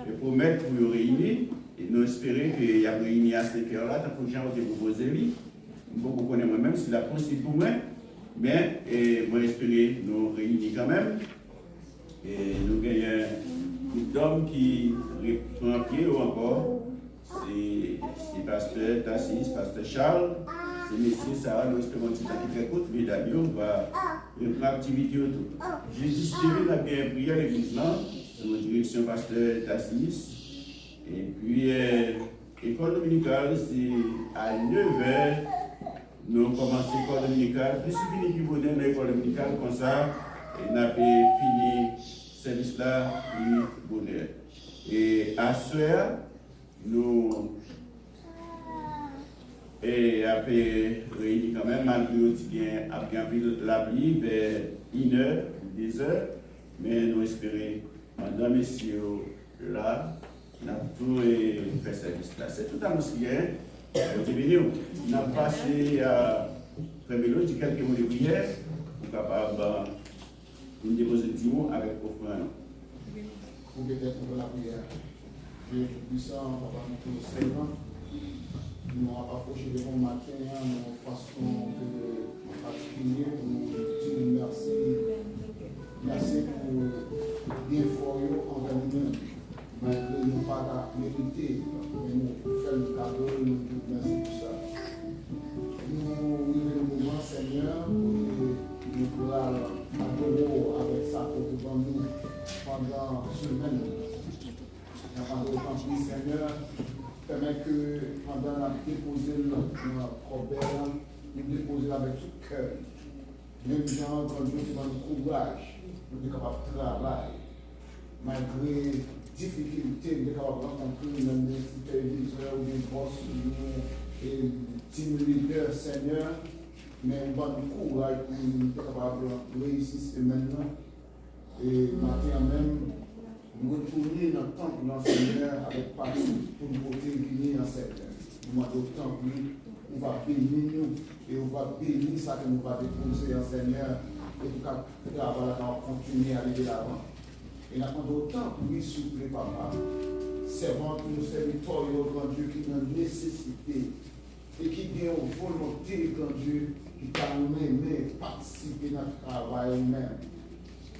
e pwomèt pou yo reyini. E nou espere ke y ap reyini a senk è la, tankou jan yo te pwopoze li. M poko konnen mwen menm si l ap posib pou mwen, men, e, mwen espere nou reyini kanmenm. E nou genyen gwoup dòm ki repran pye yo ankò. Se, se pastè Tasis, pastè Charles, se mesye sa a, nou espere yon ti tan ki trè kout, medam yo va repran aktivite yo tou. Jezi Steven ap gen priyè legliz lan, sou direksyon pastè Tasis. Epi, eh, ekòl dominikal, se a nevè, nou kòmanse ekòl dominikal, plis li vini pi bonè nan ekòl dominikal, konsa, e n ap fini sèvis la pi bonè. E aswè a, nou, e, ap, e, reyini kanmenm, malgre yo di gen, ap gen anpil lapli vè inè, dezè, men nou espere, pandan mesye yo la, n ap tou, e, fè sèvis la. Se tout anons ki genyen. Bondye beni w. N ap pase a Frè Melo, di kèlke mo de priyè, pou kapab, a, pou n depoze ti mo avèk ofrann nou. Pou petèt nou fè lapriyè. Dye Toupisan, Papa nou ki nan syèl la, nou ap apwoche devan w maten an nan yon fason ke patikilye pou nou di w mèsi. Mèsi pou byenfè w yo anvè nou menm. Malgre nou pa ta merite, men nou fè n kado, nou di w mèsi pou sa. Nou rive nan moman, Senyè, kote nou pral adore w avèk sa ke w te ban nou pandan semèn nan. N ap mande w tanpri, Senyè, pèmèt ke pandan n ap depoze l nan kòbèy la, nou depoze l avèk tout kè nou. Menm jan Grandye te ban nou kouraj pou nou te kapab travay, malgre difikilte nou te kapab rankontre nan men sipèvizè oubyen bòs nou, e team leader, Senyè, men ou ban nou kouraj pou nou te kapab reyisi semèn nan. E maten an menm, nou retounen nan tanp lan, Senyè, avèk pati pou nou pote vini an, Senyè. Nou mande w tanpri, ou va beni nou, e ou va beni sa ke nou va depoze an, Senyè, e pou ka, travay la kapab kontinye ale de lavan. E n ap mande w tanpri, souple, Papa, sèvant ou, sèvitè w yo, Grandye, ki nan nesesite, e ki gen yon volonte, Grandye, ki ta renmen patisipe nan travay ou menm.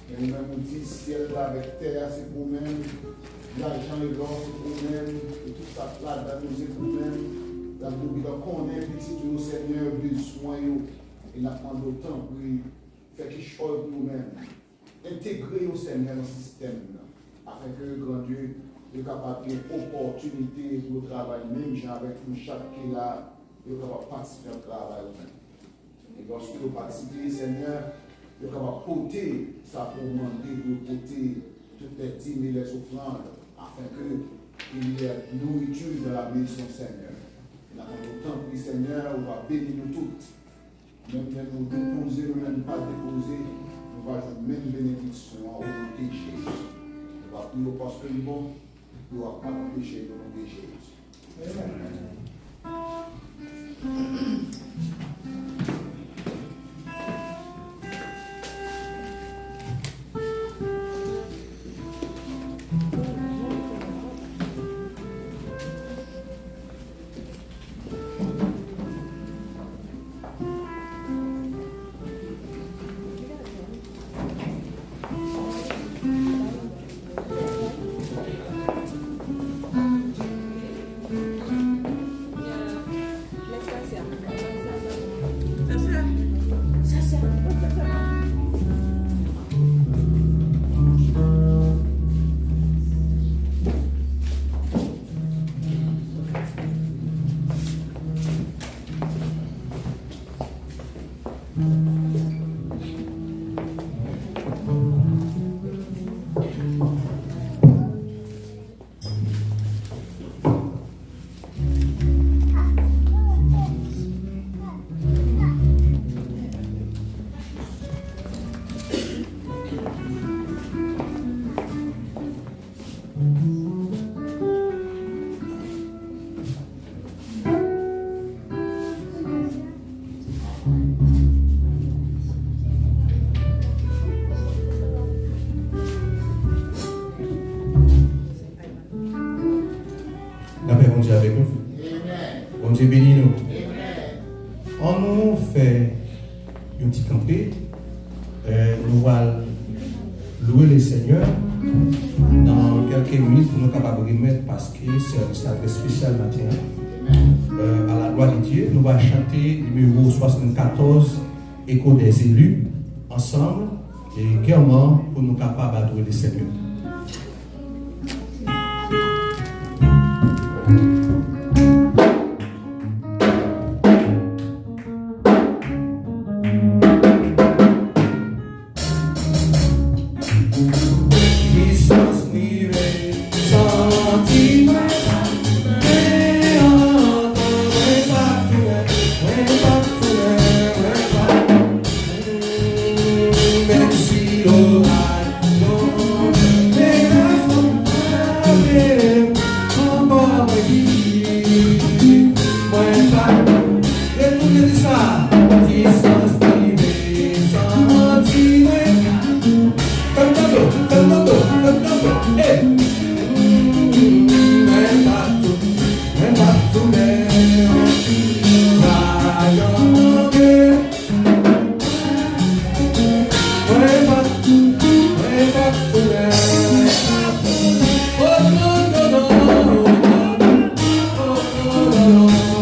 Men ou menm ou di, syèl la avèk tè a se pou ou menm, lajan e lò se pou ou menm, e tout sa k ladan yo se pou ou menm. Laboubila konnen pitit ou yo, Senyè, bezwen yo, e n ap mande w tanpri, fè kichòy pou yo menm. Entegre yo, Senyè, nan sistèm nan, afenke, Grandye, yo kapab gen opòtinite pou yo travay menm jan avèk nou chak ki la, yo kapab patisipe nan travay ou menm. E lòske yo patisipe, Senyè, yo kapab pote sa ke w mande pou yo pote, tout lè dim e lè zofrann, afenke il y ait nourriture dans la maison, Senyè. N ap mande w tanpri, Senyè, ou va beni nou tout. Menm lè nou depoze, nou menm pa depoze, nou va jwenn menm benediksyon an o non de Jezi. Nou va priye w paske l bon, nou va padone peche nou o non de Jezi. Amèn. Lapè Bondye avèk nou. Bondye beni nou. Ann nou fè yon ti kanpe. Eh, nou pral Louer le Seigneur. Nan kèlke minit, pou nou kapab remèt, paske sèvis la trè espesyal maten an. Euh, à la gloire de Dieu, nou va chante nimewo swasannkatòz, Echo des élus, ansanm, e kèman pou nou kapab adore le Seigneur. Distans rive, santi mwen, men antan mwen pa tounen, mwen pa tounen, mwen pa tounen. Menm si loraj tonbe, men lèzòm frape, ankò mwen di, mwen pa tounen. Retounen di sa, distans rive, santi mwen. Fè m tande w, fè m tande w, fè m tande w. Hey! Mwen pa tou, mwen pa tounen. Pa janm antre. Mwen pa, mwen pa tounen. Oh, non, non, non. Oh, non, non, non.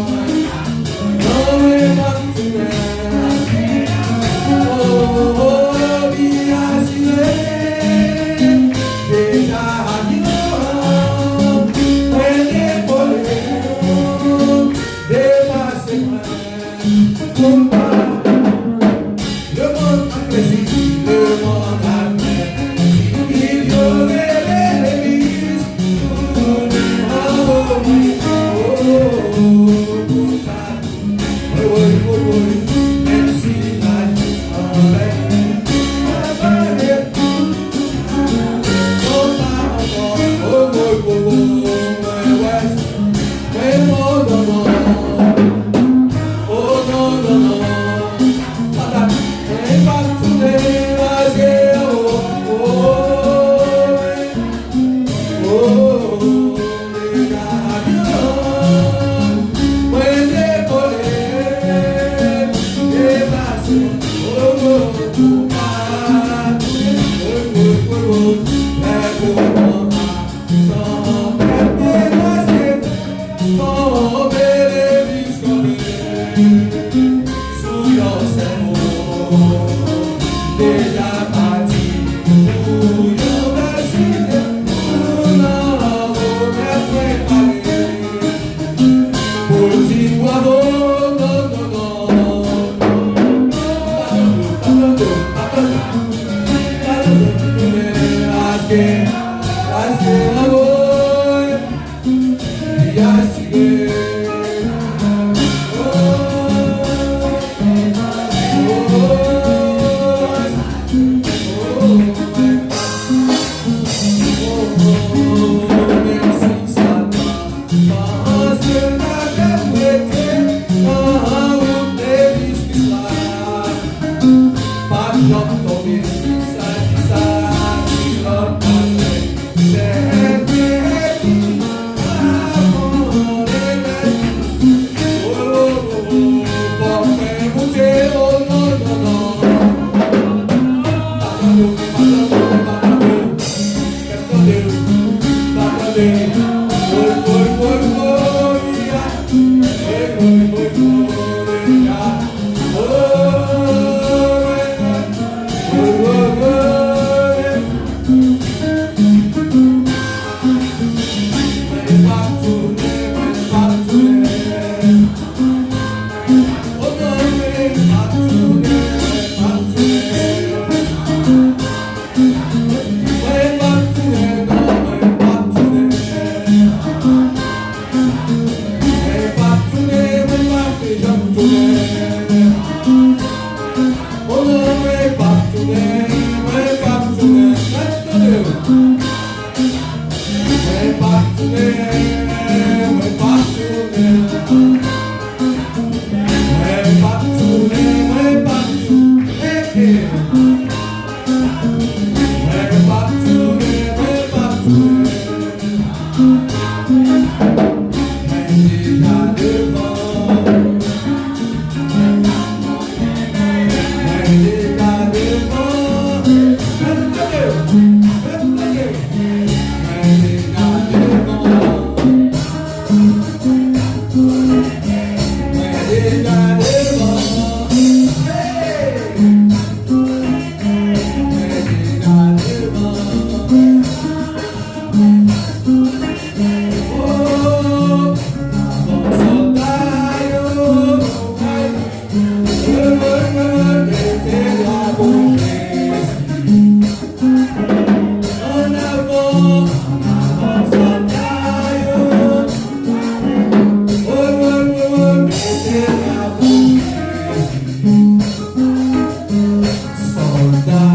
Sòlda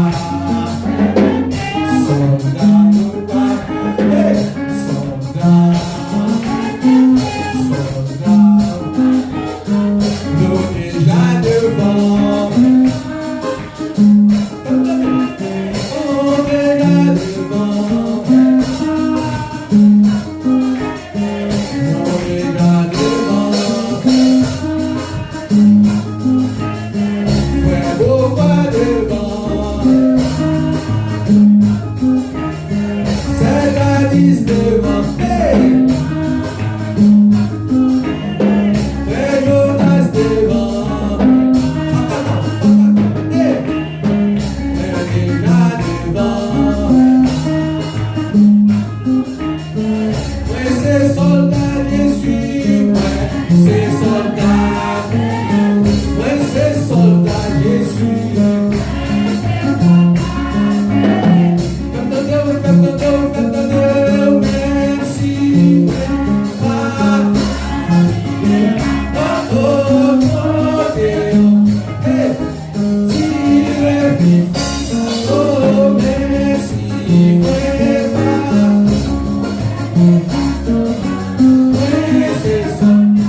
nou pa kanpe, sòlda, sòlda, nou deja devan. Nou deja devan. Nou deja devan. Frè Bova devan. Sè Gladys devan. Hey! Frè Jonas devan. Hey! Frè Dena devan. Mwen se sòlda Jezi, mwen se sòlda. Mwen se sòlda Jezi. Fè m tande w, fè m tande w, fè m tande w, menm si mwen pa. Oh, oh, oh, oh, yeah. Hey! Tire vit, oh, menm si mwen pa. Mwen se sòlda,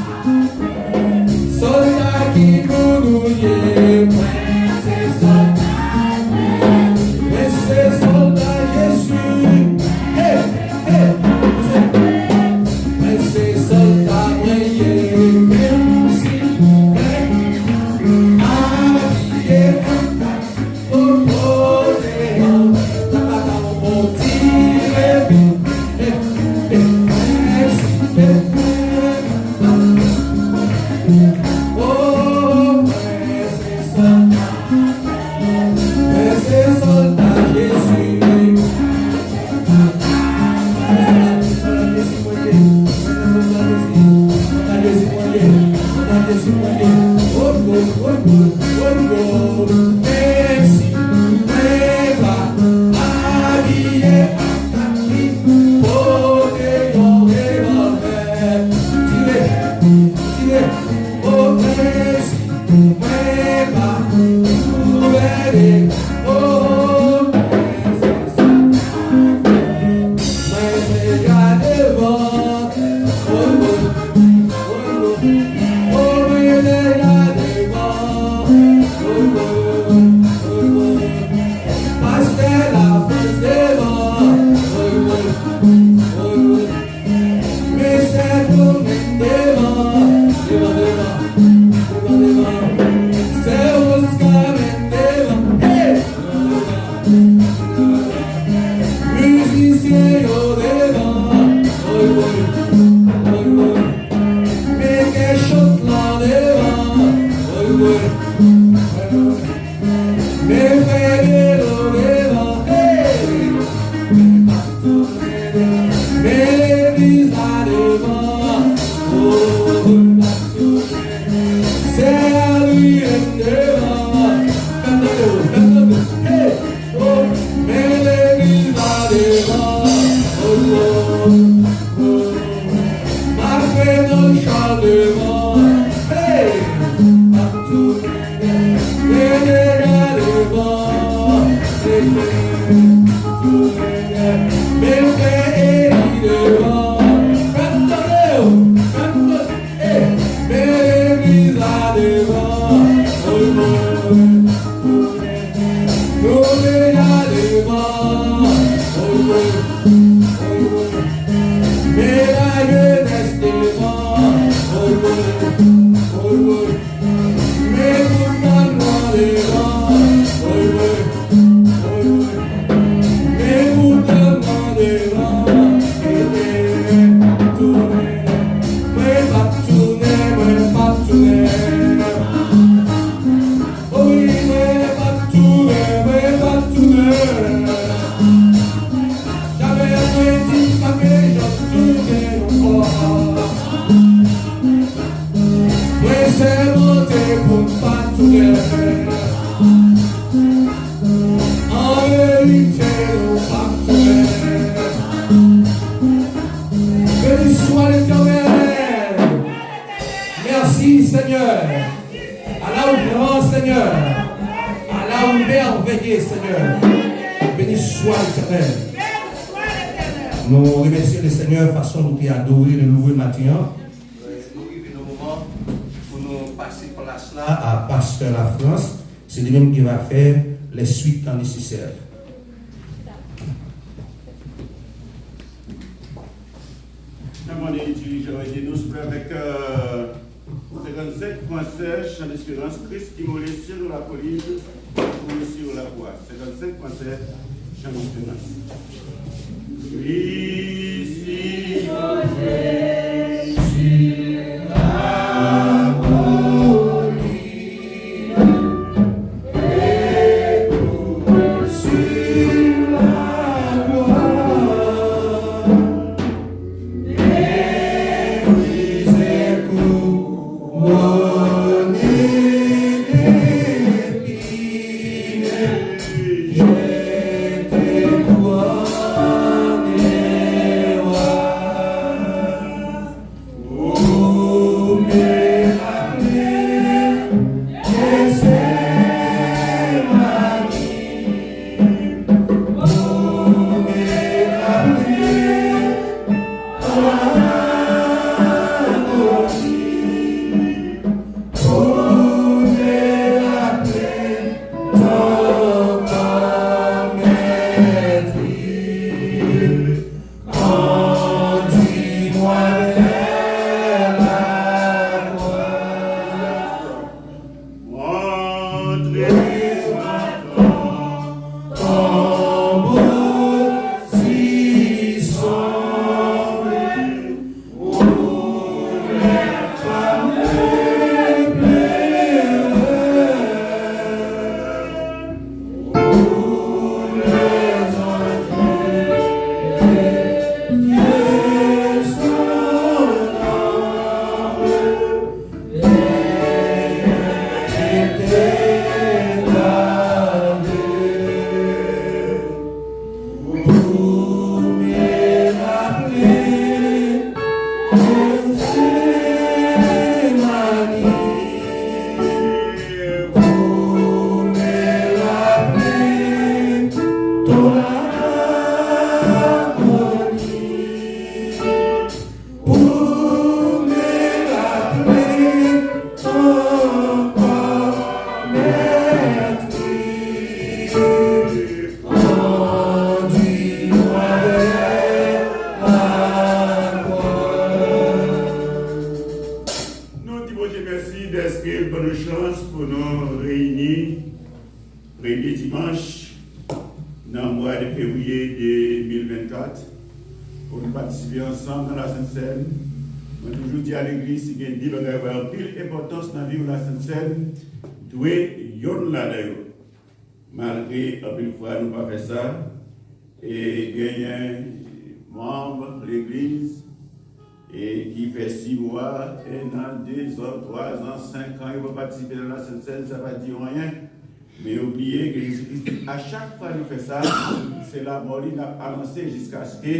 sòlda ki pou nou ye. Mwen se sòlda, mwen se sòlda Jezi. Hey! Mwen se sòlda mwen ye, menm si mwen abiye an kaki popoze an, ta pa ta on bon ti reve. Menm si mwen, oh, mwen se sòlda. Mwen se sòlda Jezi. Sòlda Jezi mwen ye. Sòlda Jezi mwen ye. Sòlda Jezi mwen ye. Oh, oh, oh, oh, oh, oh. Menm si mwen pa abiye an kaki, pote yon revòlvè. Tire, tire. Oh, menm si mwen pa gouvène, oh, mwen deja devan. Oh, oh, oh, oh, oh, mwen deja devan. Oh, oh, oh, oh, pastè Lafrans devan. Oh, oh, oh, oh. Men sè Domeng devan, devan, devan, devan, devan. Sè Oscar menm devan, hey! Mizisyen yo devan, woy, woy, woy, woy. Men kè chant lan devan, woy, woy, woy, woy. Men frè Belo devan, hey! Men legliz la devan, oh, sè Adrienne devan. Fè m tande w, fè m tande w, hey! Oh, men legliz la devan, oh, oh, oh. Mafredo Charles devan, hey! Mwen deja devan, men frè Eli devan. Fè m tande w, fè m tande, hey! Men legliz la devan, oh, oh, oh. Nou deja devan, oh, oh, oh, oh. Men lajenès devan, oh, oh, oh, oh. Men bout dam nan devan, woy, woy, woy, woy. Men bout dam nan devan, eh, eh, tounen. Mwen p ap tounen, mwen p ap tounen. Woy, mwen p ap tounen, mwen p ap tounen. Jamè mwen di m pa p janm tounen ankò. Mwen sèmante pou m pa tounen. An verite, nou p ap tounen. Béni soit l'Éternel. Merci, Seigneur. À là où grand, Seigneur. À là où merveilleux. Béni, Seigneur. Béni soit l'Éternel. Nou remèsye le Senyè fason nou te adore, nou louwe maten an. Nou rive nan moman pou nou pase plas la a Pastè Lafrans. Se li menm ki va fè les suites tan nesesè. N ap mande dirijan yo ede nou, souple, avèk, euh, senkannsenk fransè, Chan Desperans, Kris ki mole sur la kolin, ou sur la kwa. Senkannsenk fransè, Chan Desperans. Kris ki mole sur la kolin. Conduis-moi vers la croix. Montre-moi ton tombeau si sombre où les femmes pleurent. Nou di Bondye mèsi dèske l ban nou chans pou nou reyini premye dimanch nan mwa de fevriye de mil vennkat pou nou patisipe ansanm nan Lasent Sèn. Mwen toujou di a legliz, si gen de bagay ou wè anpil enpòtans nan viv Lasent Sèn, dwe yonn ladan yo. Malgre anpil fwa nou pa fè sa, e genyen manm legliz e ki fè sis mwa, en an, dezan, twazan, senkan, yo pa patisipe nan Lasent Sèn, sa pa di yo anyen. Men yo bliye ke Jezi Kris di, a chak fwa nou fè sa, se lanmò li n ap anonse jiskaske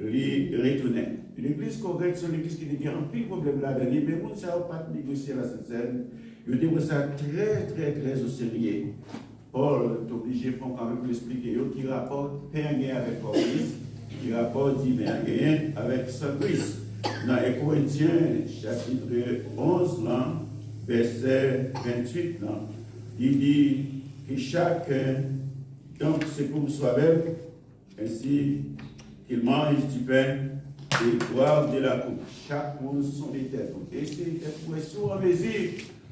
li retounen. Legliz Korent se yon legliz ki te gen anpil pwoblèm ladan li, men moun sa yo pa t negosye Lasent Sèn. Yo te pran sa trè, trè, trè oserye. Pòl te oblije fè yon kanpe pou l esplike yo ki rapò pen an gen avèk kò Kris, ki rapò diven an genyen avèk san Kris. Nan en Korentyen, chapit onz lan, vèsè venntuit lan, li di ke chak, donk, se pou swa bèl, ainsi qu'il mange du pain et boive de la coupe. Chak moun sonde tèt ou. Eseye tèt ou, èske w an mezi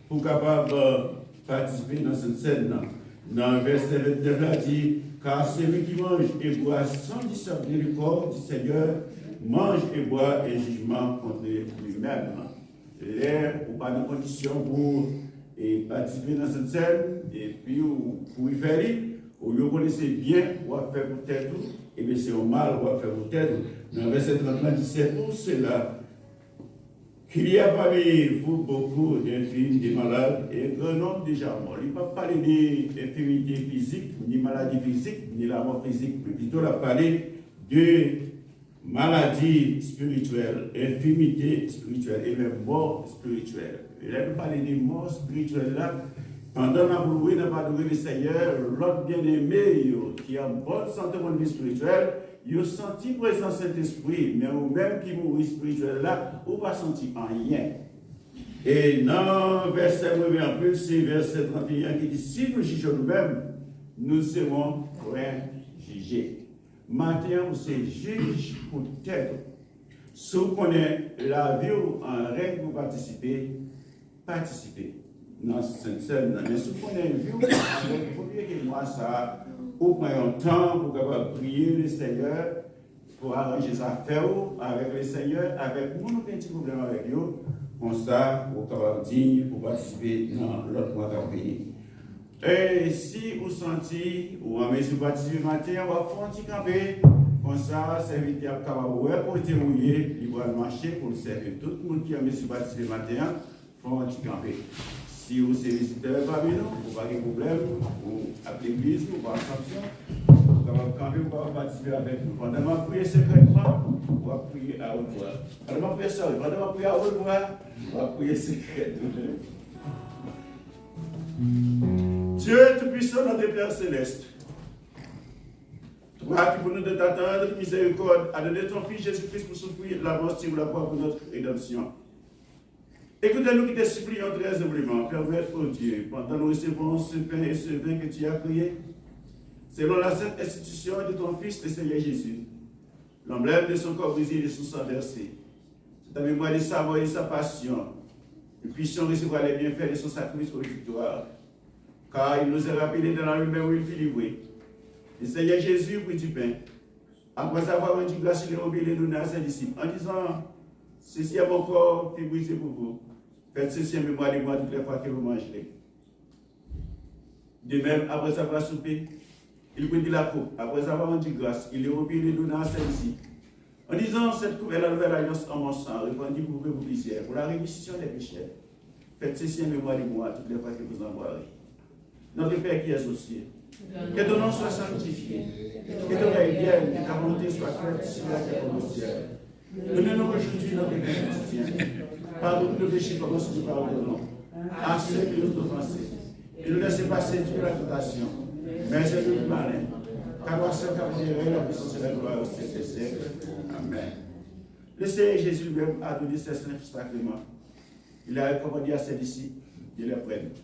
pou w kapab, euh, patisipe nan Sent Sèn nan? Nan vèsè vennèf la di, car celui qui mange et boit sans discerner le corps du Seigneur mange et boit un jugement contre lui-même. Lè ou pa nan kondisyon pou, e, patisipe nan Sent Sèn, epi ou kouri fè li, olye w konnen se byen w ap fè pou tèt ou, ebyen se yon mal w ap fè pou tèt ou. Nan vèsè trant lan di, c'est pour cela qu'il y a parmi vous beaucoup d'infirmes, des malades, et un grand nombre déjà morts. Li p ap pale de enfimite fizik, ni maladi fizik, ni lanmò fizik, men pito l ap pale de maladi espirityèl, enfimite espirityèl, e menm mò espirityèl. E lè nou pale de mò espirityèl la, Pandan n ap louwe, n ap adore Lesenyè, lòt byeneme yo ki an bòn sante pwen de vi espirityèl, yo santi prezans Sentespri, men ou menm ki mouri espirityèl la, ou pa santi anyen. E nan vèsè mwen renmen anpil, se vèsè trannteyen ki di, si nou jije nou menm, nous serons préjugés. Maten an, ou se jij pou tèt ou. Si w konnen lavi w an règ pou patisipe, patisipe nan Sentsèn nan. Men si w konnen vi w an règ, vòmye ke mwa sa a, ou pran yon tan pou w kapab priye Lesenyè, pou aranje zafè w avèk Lesenyè, avèk moun ou gen ti pwoblèm avèk yo. Konsa, ou kapab diy pou patisipe nan lòt mwa k ap vini. E si ou santi ou an mezi patisipe maten an, w ap fè yon ti kanpe. Konsa, sèvitè a ap kapab wè kote ou ye, li pral mache pou l sèvi tout moun ki an mezi patisipe maten an. Fè yon ti kanpe. Si ou se vizitè pami nou, ou pa gen pwoblèm, ou ap legliz ou, ou pa Assomption, ou kapab kanpe, ou kapab patisipe avèk nou. Pandan m ap priye sekrètman, w ap priye à haute voix. Pandan m ap priye, sorry, pandan m ap priye à haute voix, w ap priye sekrètman. Dieu Tout-Puissant, notre Père Céleste, toi qui, pour nous de ta tendre miséricorde, as donné ton Fils Jésus-Christ pour souffrir la mort sur la croix pour notre rédemption. Écoutez-nous qui te supplions très humblement, permette, ô Dieu, pendant nous recevons ce pain et ce vin que tu as créé, selon la sainte institution de ton Fils, le Seigneur Jésus, l'emblème de son corps brisé et de son sang versé, c'est en mémoire de sa mort et de sa passion, nous puissions recevoir les bienfaits de son sacrifice pour notre victoire. Car il nous est rappelé dans la rumeur où il fut livré. Le Seigneur Jésus prit du pain. Après avoir rendu grâce, il le rompit et le donna à ses disciples, en disant, ceci est mon corps qui est brisé pour vous. Faites ceci en mémoire de moi toutes les fois que vous mangerez. De même, après avoir soupé, il prit la coupe. Après avoir rendu grâce, il le rompit et le donna à ses disciples, en disant, cette coupe est la nouvelle alliance en mon sang, répandue pour vous et pour plusieurs, pour la rémission des péchés. Faites ceci en mémoire de moi toutes les fois que vous en boirez. Notre Père qui es aux cieux, que ton nom soit sanctifié, que ton règne vienne, que ta volonté soit faite sur la terre comme au ciel. Donne-nous aujourd'hui notre pain quotidien. Pardonne nos péchés comme aussi nous pardonnons à ceux qui nous ont offensés. Et ne nous laisse pas séduire à la tentation, mais éloigne-nous du malin. Car toi seul, la puissance et la gloire au siècle des siècles. Amen. Le Seigneur Jésus lui-même a donné ce saint sacrement. Il a recommandé à ses disciples de le prendre,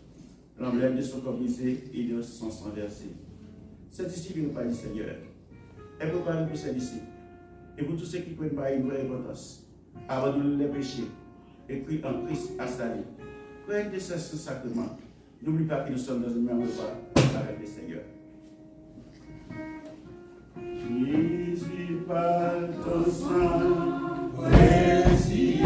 l'emblème de son corps brisé et de son sang versé. Sentespri vin pale Senyè. Est préparé pour ses disciples et pour tous ceux qui prennent par une vraie repentance, abandonnent leurs péchés et crient en Christ à salut. Prennent de ce saint sacrement. N'oublie pas que nous sommes dans un même repas avec le Seigneur. Jésus, par ton sang précieux,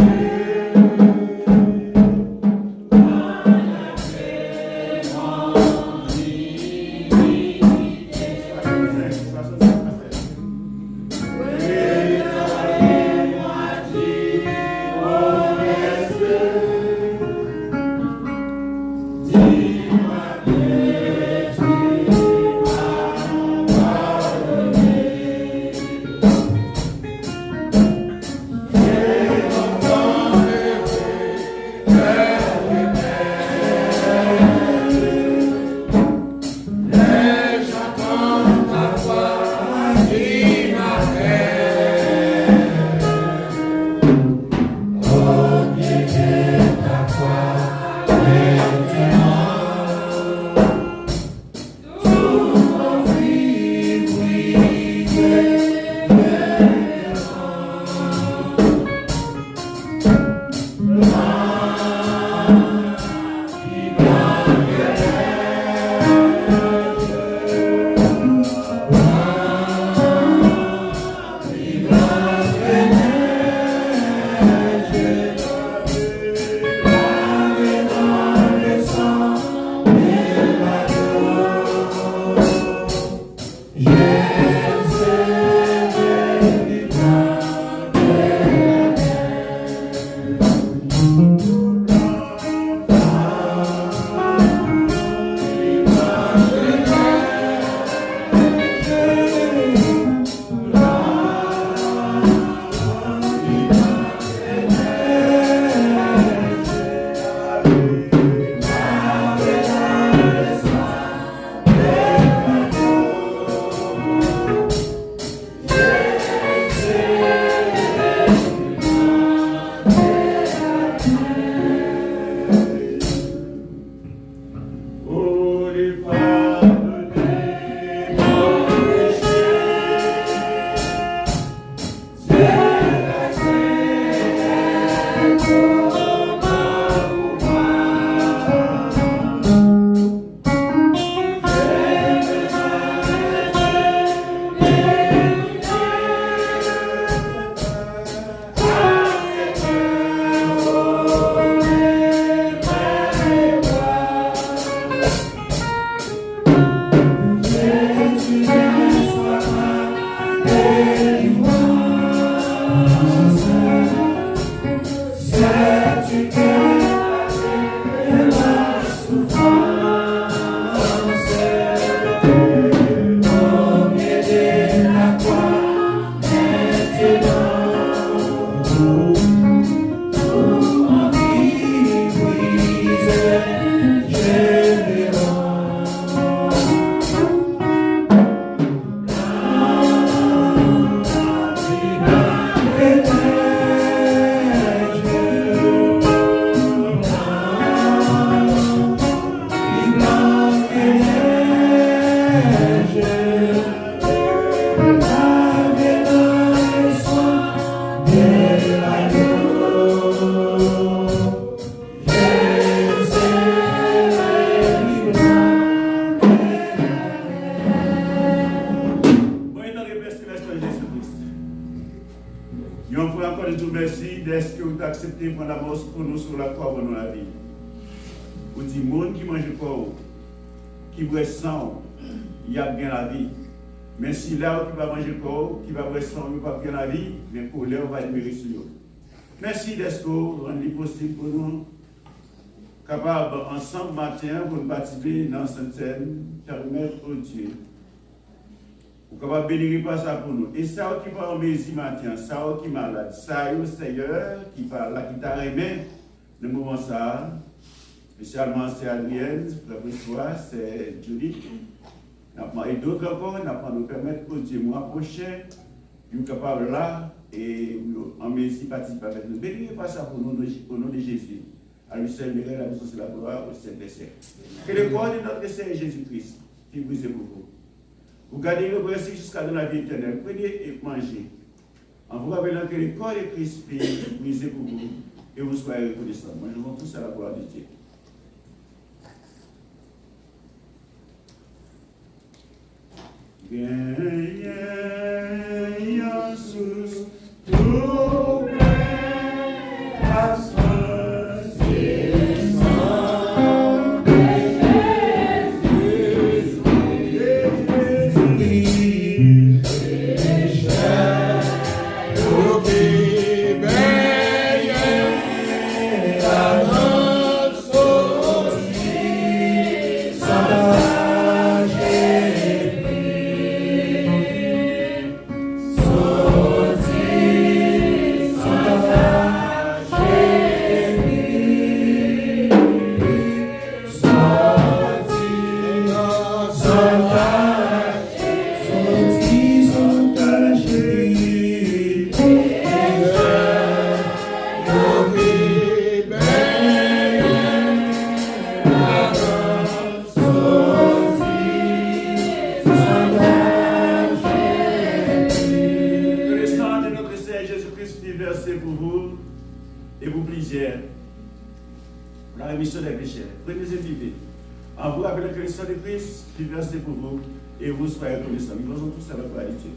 Mwen nan remèsye Mèt Jezi Kris. Yon fwa ankò, nou di w mèsi dèske ou t aksepte pran lanmò pou nou sou lakwa pou nou lavi. Ou di, moun ki manje kò w, ki bwè san w, y ap gen lavi. Men sila yo ki pa manje kò w, ki pa bwè san w, yo p ap gen lavi, men kolè w va demere sou yo. Mèsi dèske w rann li posib pou nou kapab ansanm maten an pou n patisipe nan Sent Sèn, pèmèt, o Dye, ou kapab beni repa sa pou nou. E sa yo ki pa an mezi maten an, sa yo ki malad, sa yo, Seyè, ki pa la, ki ta renmen nan moman sa a, espesyalman sè Adrienne, frè François, sè Judith, n ap mande, e dòt ankò, n ap mande w pèmèt, o Dye, mwa pwochen, yo kapab la, e yo an mezi patisipe avèk nou. Beni repa sa pou nou, o non de Jezi. À lui seul mérite la puissance et la gloire au siècle des siècles. Que le corps de notre Seigneur Jésus-Christ fut brisé pour vous. Vous gardez le principe jusqu'à dans la vie éternelle. Prenez et mangez. En vous rappelant que le corps de Christ fut brisé pour vous, et vous soyez reconnaissants. Mangeons tous à la gloire de Dieu. Genyen yon sous tou plen, aswè se san de Jezi, de Jezi, de Jezi. Yo ki benyen ladan soti san tache pli, soti san tache pli. Soti san tache, soti san tache, yo ki benyen ladan soti san tache. Que le sang de notre Seigneur Jésus-Christ fut versé pour vous et pour plusieurs. Pour la rémission des péchés. Prenez et buvez. En vous rappelant que le sang de Christ fut versé pour vous et vous soyez reconnaissants. Nous faisons tous à la gloire de Dieu.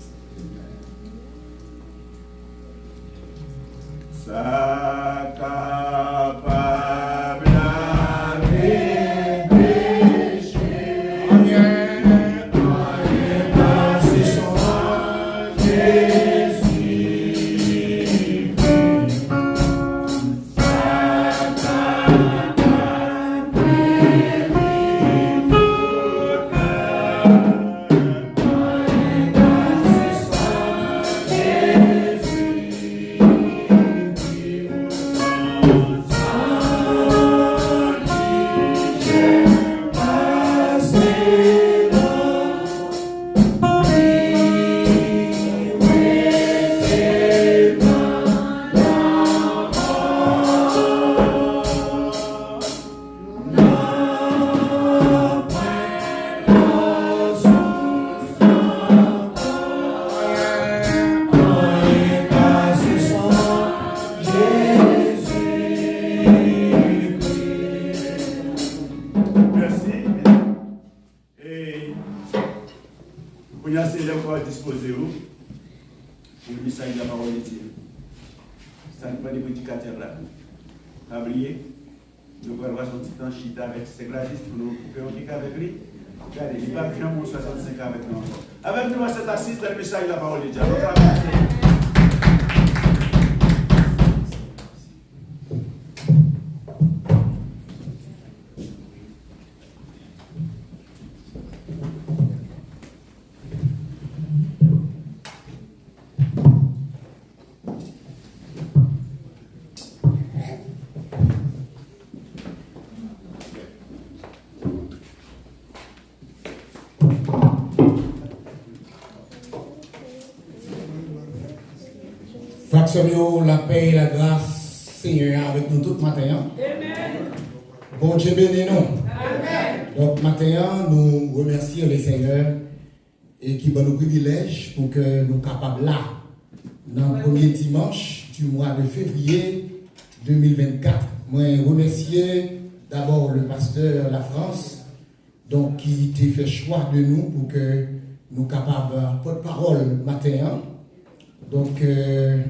Sa kapab lave peche. Anyen, anyen pa se san Jezi. Mèsi. E kounye a, se lè w kapab dispoze w pou mesaj la pawòl de Dye. Sa depann de predikatè la. Pa bliye, nou pral pase yon ti tan chita avèk sè Gladys pou nou koupe yon kik avèk li. Gade, li p ap janm yon swasannsenk avèk nou ankò. Avèk nou, sèt a sis, nan mesaj la pawòl de Dye. Alò, travay. Frè ak sè m yo, lapè e lagras Senyè a avèk nou tout maten an. Bondye beni nou. Donk, maten an, nou remèsye Lesenyè e ki ban nou privilèj pou ke nou kapab la nan premye dimanch du mois de février deux mille vingt-quatre. Mwen remèsye dabò le pastè Lafrans, donk, ki te fè chwa de nou pou ke nou kapab pòtpawòl maten an. Donk, euh,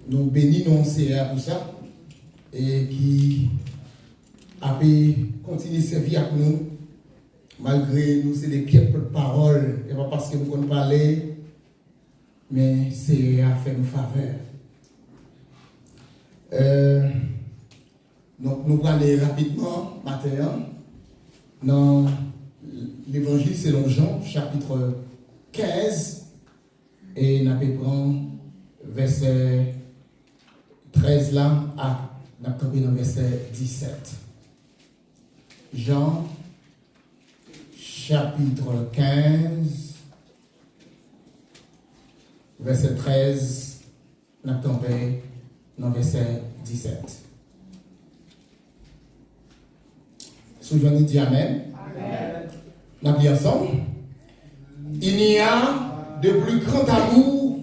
nou beni non Seyè a pou sa, e ki ape kontinye sèvi ak nou, malgre nou se de pyès pòtpawòl, e pa paske nou konn pale, men Seyè a fè nou favè. Euh, donk, nou prale rapidman maten an nan Levanjil selon Jan, chapit kenz, e n ape pran vèsè trèz la, a, n ap kanpe nan vèsè disèt. Jan, chapit kenz, vèsè trèz, n ap kanpe nan vèsè disèt. Si w jwenn li, di amèn. Amèn. N ap li ansanm. Il n'y a de plus grand amour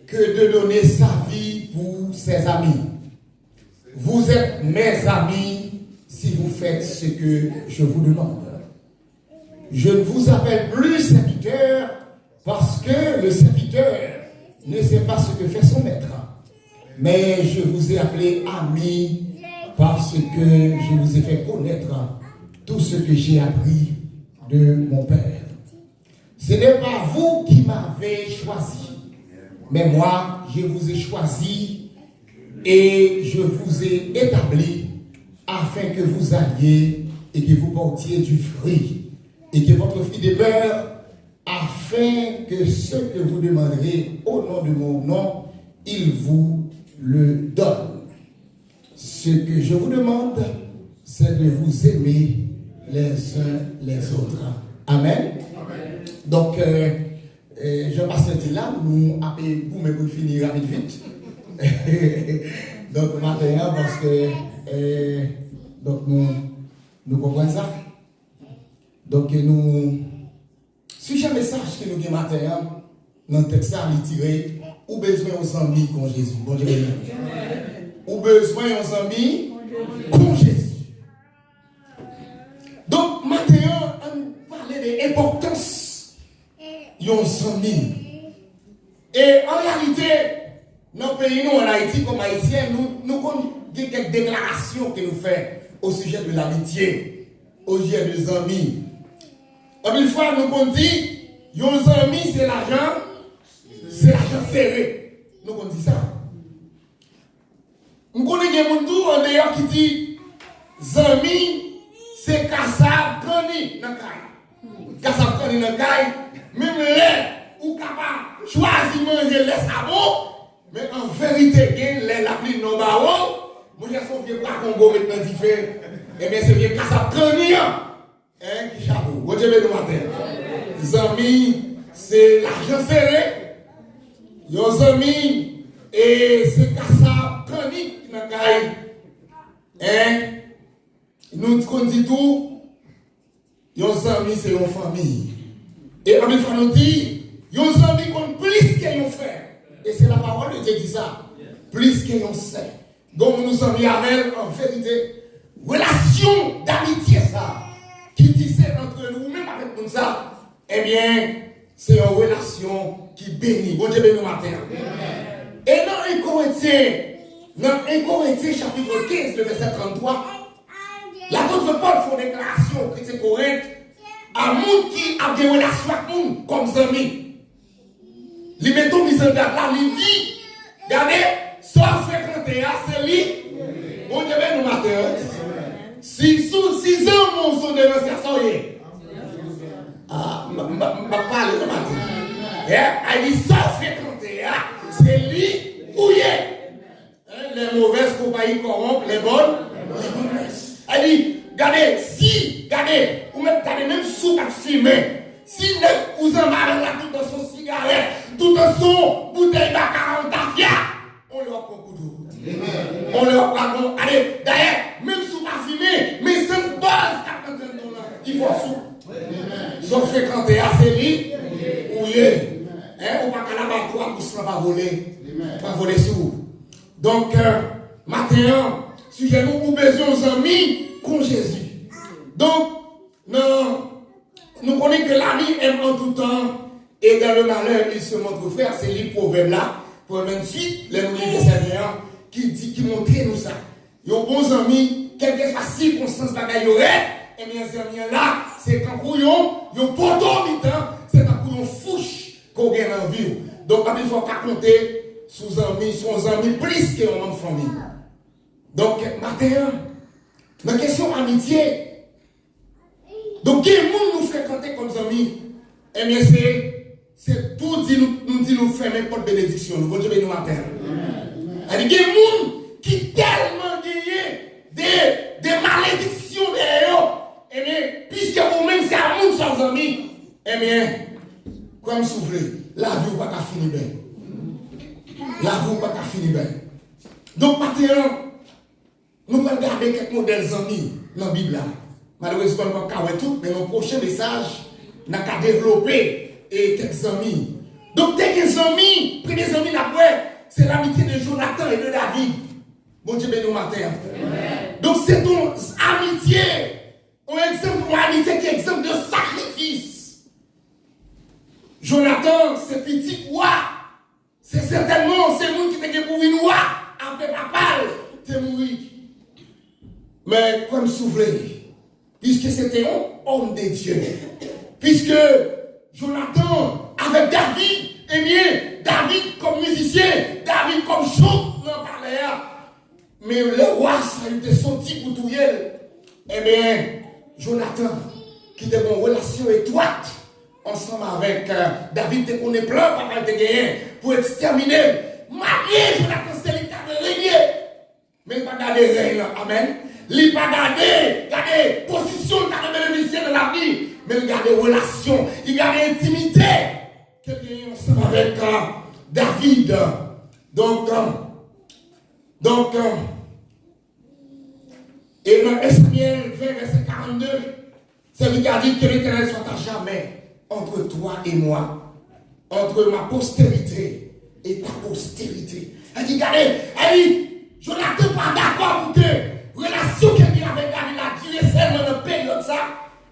que de donner sa vie pour ses amis. Vous êtes mes amis si vous faites ce que je vous demande. Je ne vous appelle plus serviteur, parce que le serviteur ne sait pas ce que fait son maître. Mais je vous ai appelé amis, parce que je vous ai fait connaître tout ce que j'ai appris de mon Père. Ce n'est pas vous qui m'avez choisi, mais moi, je vous ai choisi et je vous ai établi afin que vous alliez et que vous portiez du fruit, et que votre fruit demeure, afin que ce que vous demanderez au nom de mon nom, il vous le donne. Ce que je vous demande, c'est de vous aimer les uns les autres. Amen. Donk, euh, euh, jan pastè di la, nou ape goumen pou n fini rapid vit. Donk, maten an, paske, euh, donk, nou, nou konprann sa. Donk, nou, sijè mesaj ke nou gen maten an, nan tèks sa, li tire, ou bezwen yon zanmi kon Jezi. Bondye beni nou. Ou bezwen yon zanmi kon Jezi. Donk, maten an, ann pale de enpòtans yon zanmi. E an reyalite, nan peyi nou, ann Ayiti, kòm Ayisyen, nou, nou konn gen kèk deklarasyon ke nou fè au sujet de l'amitié, au sujet de zanmi. Anpil fwa, nou konn di, yon zanmi, se lajan, se lajan sere. Nou konn di sa. M konnen gen moun tou andeyò ki di, zanmi, se kasav kanni nan kay. Kasav kanni nan kay, menm lè ou ka pa chwazi manje lè sa bon, men an verite, gen lè lapli nan bawo, monchè, se yon vye pla Kongo met nan dife, ebyen, se vye kasav kanni an. Hein, ki chapo. Bondye beni w maten. Zanmi, se lajan sere. Yon zanmi, e se kasav kanni ki nan kay. Hein? Nou konn di tou, yon zanmi se yon fanmi. E anpil fwa nou di, yon zanmi konn plis ke yon frè. E se la parole de Dieu di sa. Plis ke yon sè. Gon moun ou sanble avè l, an verite, relasyon damitye sa ki tise antre nou, ou menm avèk moun sa, ebyen, se yon relasyon ki beni. Bondye beni w maten an. E nan en Korentyen, nan en Korentyen chapit kenz, le vèsè tranntwa, lapot Pòl fè yon deklarasyon kretyen Korent, a moun ki ap gen relasyon ak moun kòm zanmi. Li mete yon mizandag la, li di, gade, sa w frekante a, se li. Bondye beni w maten an. Si, si, si zanmi w se yon denonsè, sa w ye? Ah, m, m, m ap pale nan maten. Eh, a di sa w frekante a, se li ou ye. Hein, les mauvaises compagnies corrompent les bonnes, les bonnes mœurs. A di, gade, si, gade, ou mèt gade, menm si w p ap fimen, si nèg ou zanmi avè l la, toutan se yon sigarèt, toutan se yon boutèy baka, yon tafya, on lè w ap pran kout ou. On lè w ap pran, gade, dayè, menm si w pa fimen, men sant bòz k ap antre nan w lan, li fòse w. Sa w frekante a, se li ou ye. Hein, ou pa ka laba twa pous lan pa vole, pa vole sou ou. Donk, euh, maten an, sijè nou, ou bezwen yon zanmi kon Jezi. Donk, nan, nou konnen ke l'ami aime en tout temps, et dans le malheur, il se montre frère, se liv Pwovèb la, Pwovèb venntuit, lè nou li vèsè ven an, ki di, ki montre nou sa. Yon bon zanmi, kèlkeswa sikonstans bagay yo rèd, ebyen, zanmi an la, se tankou yon, yon poto mitan, se tankou yon fouch ke w gen nan vi w. Donk, anpil fwa, w ka konte sou zanmi, sou yon zanmi plis ke yon manm fanmi. Donk, maten an, nan kesyon amitye, donk, gen moun nou frekante kòm zanmi, ebyen, se, se tou di nou, nou di nou fèmen pòt benediksyon nou. Bondye beni w maten an. Sètadi, gen moun ki tèlman genyen de, de malediksyon dèyè yo, ebyen, piske ou menm se a moun sa w zanmi, ebyen, kwè m si w vle, lavi w pa ka fini byen. Lavi w pa ka fini byen. Donk, maten an, nou pral gade kèk modèl zanmi nan Bib la. Malerezman, nou p ap ka wè tout, men nan pwochen mesaj, n a ka devlope, e, kèk zanmi. Donk, te gen zanmi, premye zanmi n ap wè, se l'amitié de Jonathan et de David. Bondye beni w maten an. Donk, se yon amitye, yon egzanp, yon amitye ki egzanp de sakrifis. Jonathan, se pitit wa. Se sètènman se moun ki te gen pou vin wa apre papa l te mouri. Men, kwè m si w vle, piske se te yon òm de Dye, piske Jonathan avèk David, ebyen, David kòm mizisyen, David kòm chant nan palè a, men lè wa sa yo te soti pou touye l, ebyen, Jonathan, ki te gen yon relasyon etwat ansanm avèk, eh, David, te konnen plan papa l te genyen pou ekstèmine l. Malgre Jonathan se li ki ta dwe renye, men li pa gade rèy lan, amèn. Li pa gade, gade pozisyon l ta dwe benefisye nan lavni, men li gade relasyon, li gade entimite ke l genyen ansanm avèk, eh, David. Donk, eh, Donk, euh, e nan en Samyèl ven, vèsè karannde, se li ki a di, Que l'Éternel soit à jamais entre toi et moi, entre ma postérité et ta postérité. Sa di, gade, sa di, Jonathan pa dakò pou ke relasyon ke l gen avèk David la dire sèlman nan peryòd sa,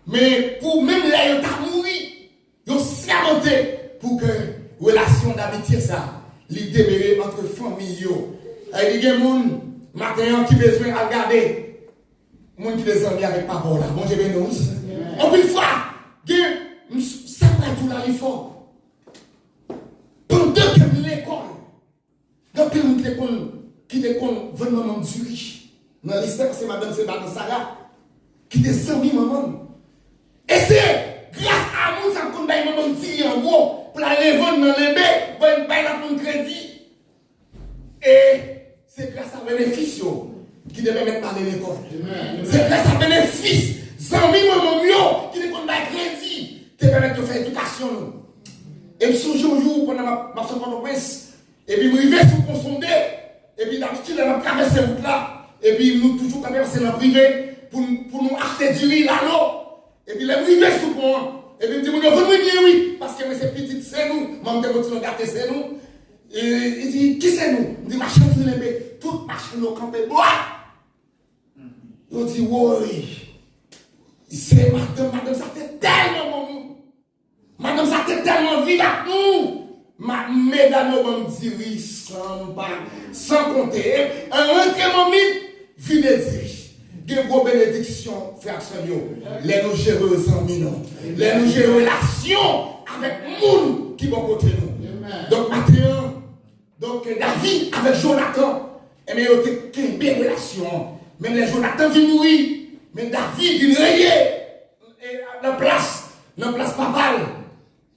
men pou menm lè yo ta mouri, yo sèmante pou ke relasyon damitye sa, li demere ant fanmi yo. Sa vle di gen moun, maten an, ki bezwen al gade moun ki te zanmi avèk papa w la. Bondye beni w. Anpil fwa, gen, m, sa m pral di w la, li fò. Pandan ke m lekòl, Gen anpil moun ki te konn, ki te konn vann manman m diri nan listè, paske madanm se madanm Sara, ki te zanmi manman m. E se gras a moun sa k konn bay manman m diri an gwo, pou l al revann nan Lenbe, bay, bay lòt moun kredi. E se gras a benefis yo ki te pèmèt m ale lekòl. Se gras a benefis zanmi manman m yo ki te konn bay kredi, te pèmèt yo fè edikasyon nou. E m sonje yon jou, pandan m ap, m ap sot Pòtoprens, epi m rive sou Pon Sonde, epi dabitid lè n ap travèse wout la, epi nou toujou kanpe pase nan prive pou, pou nou achte diri, lalo. Epi lè m rive sou pon an, epi m di moun yo, vann mwen byen wi, paske mwen se pitit Senou, manman m te konn di nou gate Senou. E, li di, ki Senou? M di, machann diri Lenbe. Tout machann yo kanpe bwa. Yo di, woy, se madanm, madanm sa te tèlman bon moun. Madanm sa te tèlman viv ak nou. Ma, medam yo ban m diri san m pa, san konte. E, an rantre manmi, vide diri. Gen gwo benediksyon, frè ak sè m yo, lè nou jere zanmi nou, lè nou jere relasyon avèk moun ki bò kote nou. Donk, maten an, donk, David avèk Jonathan, ebyen, yo te kenbe relasyon an. Menm lè Jonathan vin mouri, men David vin reye, e, nan plas, nan plas papa l.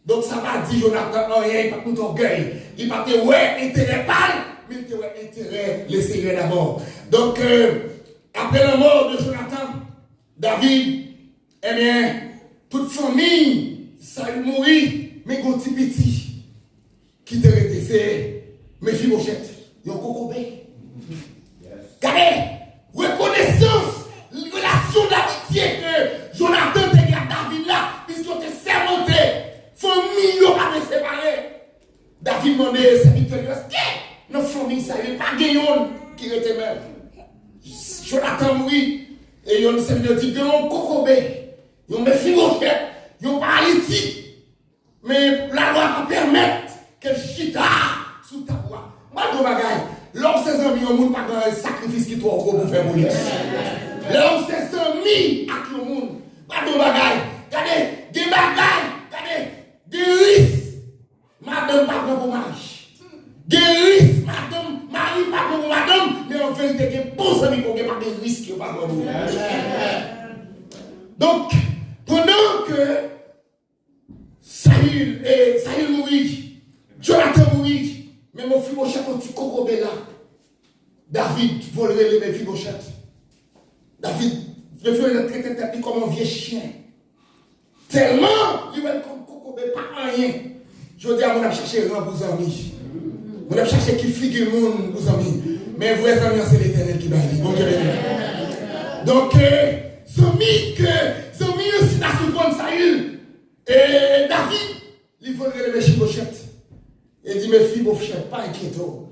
Donk, sa pa di Jonathan anyen, li pa t montre ògèy. Li pa te wè enterè pa l, men li te wè enterè Lesenyè dabò. Donk, euh, apre lanmò de Jonathan, David, ebyen, tout fanmi sa yo mouri, men gon ti piti ki te rete, se Mefibochèt, yon kokobe. Gade, rekonesans, relasyon damitye ke Jonathan te gen ak David la, piske yo te sèmante, fanmi yo pa te separe. David mande sèvitè li yo, èske nan fanmi sa yo, pa gen yonn ki rete menm? Jonatan mouri, e yonn sèvitè yo di, gen yon kokobe, yon Mefibochèt, yon paralitik. Men lalwa pa pèmèt ke l chita sou tab ou a. Mwen di w bagay, lè w se zanmi yon moun, pa gen sakrifis ki twò gwo pou fè pou li. Lè w se zanmi ak yon moun, mwen di w bagay, gade, gen bagay, gade, gen risk. Madanm pa pran pou mari. Gen risk, madanm, mari pa pran pou madanm, men an verite, gen bon zanmi ke w gen, pa gen risk yo pa pran pou ou. Donk, pandan ke Sayil, e, Sayil mouri, Jonatan mouri, men Mefibochèt, yon ti kokobe la, David voye rele Mefibochèt. David, Mefibochèt trete tèt li kòm yon vye chen. Tèlman li wè l kòm kokobe pa anyen. Jodi a, moun ap chache ran pou zanmi. Moun ap chache ki figi moun pou zanmi. Men vrè zanmi an, se Letènèl ki bay li. Bondye beni. Donk, e, zanmi ke, zanmi an chita sou twòn Sayil. E David, li voye rele Mefibochèt. E di, Mefibochèt, pa enkyete w.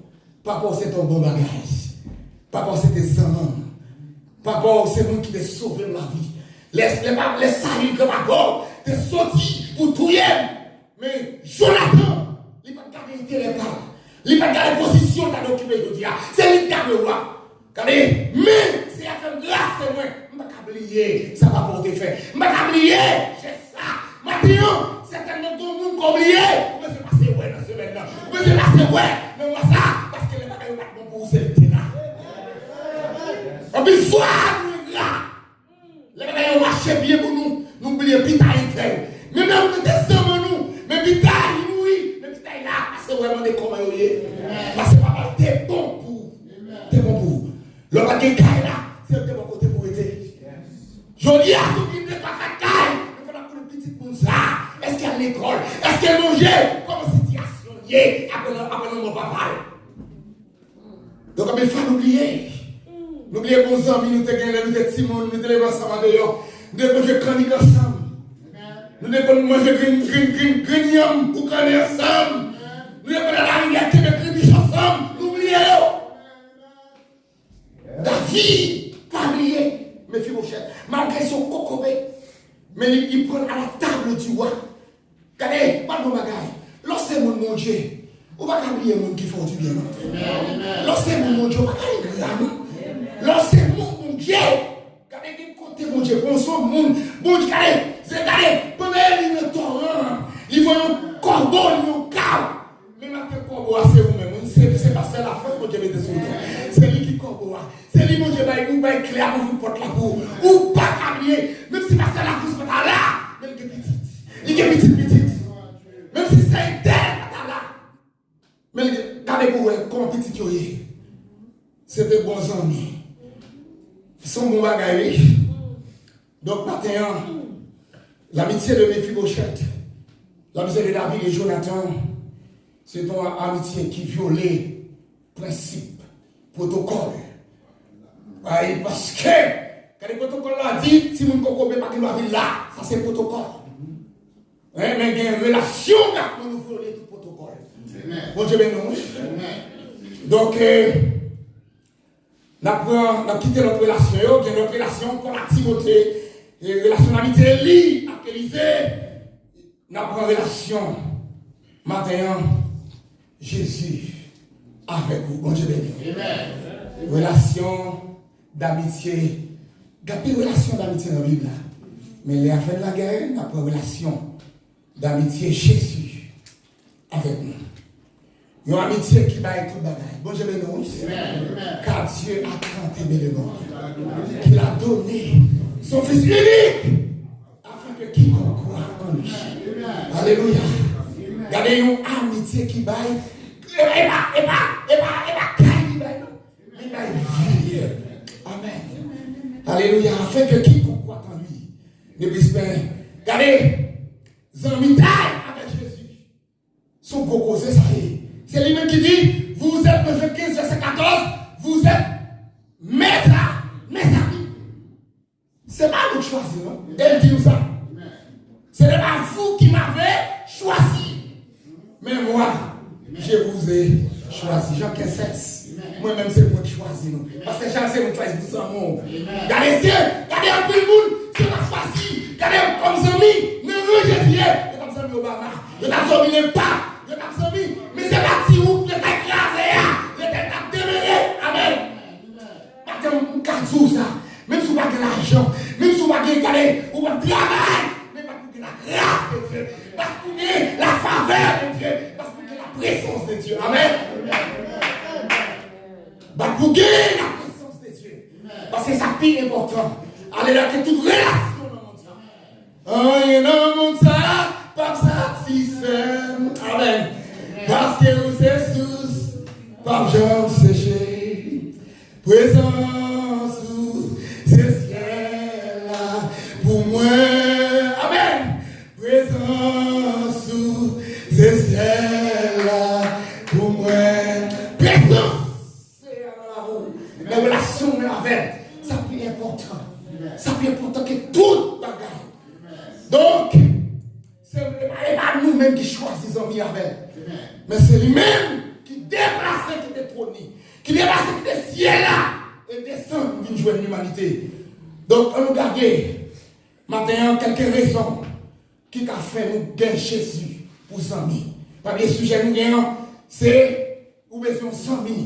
Papa w se te yon bon bagay. Papa w se te zanmi m. Papa w se moun ki te sove m lavi. Lè, lè, pa- lè Sayil, granpapa w, te soti pou touye m. Men Jonatan, li pa t gade enterè pa l. Li pa t gade pozisyon l ta dwe okipe jodi a. Se li k ta dwe wa. Gade, men, Seyè fè m gras, se mwen. M pa ka bliye sa papa w te fè. M pa ka bliye jès sa. Maten an, sètènman, gen moun ke w bliye. Ou bezwen pase wè nan semèn nan. Ou bezwen pase wè nan mwa sa. Paske lè bagay yo pa t bon pou ou, se li k te la. Anpil fwa, nou engra. Lè bagay yo mache byen pou nou, nou bliye pita entèl. Men menm nou te zanmi nou, men pita li mouri, men pita li la, pase wè mande kòman yo ye. Paske papa l te bon pou ou. Te bon pou ou. Lè w pa t gen kay la, se yo te ba w kote pou w rete. Jodi a, si w gen de twa kat kay, men fò n ap konnen pitit moun sa, èske l al lekòl, èske l manje, kòman sitiyasyon l ye, apre, apre lanmò papa l. Donk, anpil fwa, nou bliye. Nou bliye bon zanmi nou te gen lè nou te timoun, nou te leve ansanm andeyò. Nou te konn jwe kannik ansanm. Nou te konn manje grenn, grenn, grenn, grenn yanm ou kanè ansanm. Nou te konn al larivyè kenbe krebich ansanm. Nou bliye yo. David pa bliye Mefibochèt. Malgre se yon kokobe, men li, li pran l à la table du roi. Gade, pa bon bagay. Lè w se moun Bondye, ou pa ka bliye moun ki fè w dibyen, non. Lè w se moun Bondye, ou pa ka engra, non. Lè w se moun Bondye, gade gen kote Bondye pran w, se yon moun Bondye, gade, se, gade, pandan Eli nan toran an, li voye yon kòbo, li yon kaw. Men maten kòbo a se ou menm, wi. Se, se pastè Lafrans Bondye mete sou ou. Se li ki kòbo a. Se li Bondye bay, ou bay kle a pou ouvri pòt la pou ou. Ou pa ka bliye. Menm si pastè Lafrans pa ta la, men li gen pitit. Li gen pitit pitit. Menm si sè entèl pa ta la, men li gen, gade pou wè kòman pitit yo ye. Se te bon zanmi. Se yon bon bagay, wi. Donk, maten an, l'amitié de Mephibosheth, l'amitié de David et Jonathan, se te yon amitye ki vyole prensip, pwotokòl. Ay, paske, gade pwotokòl la di, timoun kokobe pa gen dwa vin la. Sa se pwotokòl. Wi, men gen relasyon, gade nou vyole tout pwotokòl. Bondye beni nou, wi. Donk, eh, N ap pran, n ap kite lòt relasyon yo, gen lòt relasyon, Pòl ak Timote, e relasyon lamitye Eli ak Elize. N ap pran relasyon maten an, Jezi avèk ou. Bondye beni w. Relasyon damitye, gen anpil relasyon damitye nan Bib la. Men lè afè n lagè, n ap pran relasyon damitye Jezi avèk nou. Yon amitye ki bay tout bagay. Bondye beni w, wi. Car Dieu a tant aimé le monde, qu'il a donné son Fils unique, afin que quiconque croit en lui. Alelouya. Gade yon amitye ki bay. E pa, e pa, e pa, e pa kay li bay, non. Li bay vi. Amèn. Alelouya. Afin que quiconque croit en lui ne périsse point. Gade, zanmitay avèk Jezi. Se yon gwo koze sa ye. Se li menm ki di, vous êtes, nan Jan kenz, vèsè katòz, vous êtes mes a-, mes amis. Se pa nou k chwazi, non. E l di nou sa. Ce n'est pas vous qui m'avez choisi, mais moi, Je vous ai choisi. Jan kenz sèz. Mwen menm se mwen ki chwazi nou. Pastè Charles se mwen ki chwazi pou zanmi w. Gade se, gade anpil moun, se yo t ap chwazi. Gade yo kòm zanmi. Nan ranje vye, yo t ap zanmi Obama. Yo t ap zanmi Lenpap. Yo t ap zanmi. Men se pa ti wout Letènèl kraze a. Letènèl t ap demele. Amèn. Maten, m ka di w sa. Menm si w pa gen lajan, menm si w pa gen, gade, ou p ap travay, men pa pou gen la gras de Dye, pa pou gen la favè de Dye, pa pou gen la prezans de Dye. Amèn. Pa pou gen la prezans de Dye. Paske sa pi enpòtan. Alelouya, ke tout relasyon nan mond sa. Anyen nan mond sa p ap satisfè m. Amèn. Paske ou se sous, p ap janm seche. Prezans ou se syèl la pou mwen. Amèn. Prezans ou se syèl la pou mwen. Prezans Seyè nan lavi w, nan relasyon w gen avè l, sa pi enpòtan. Sa pi enpòtan ke tout bagay. Donk, se, e pa, e pa nou menm ki chwazi zanmi avè l. Men se li menm ki deplase kite twòn li, ki deplase kite syèl la, e desann vin jwenn limanite. Donk, ann nou gade maten an kèlke rezon ki ka fè nou gen Jezi pou zanmi. Pa bliye sijè nou gen an, se ou bezwen yon zanmi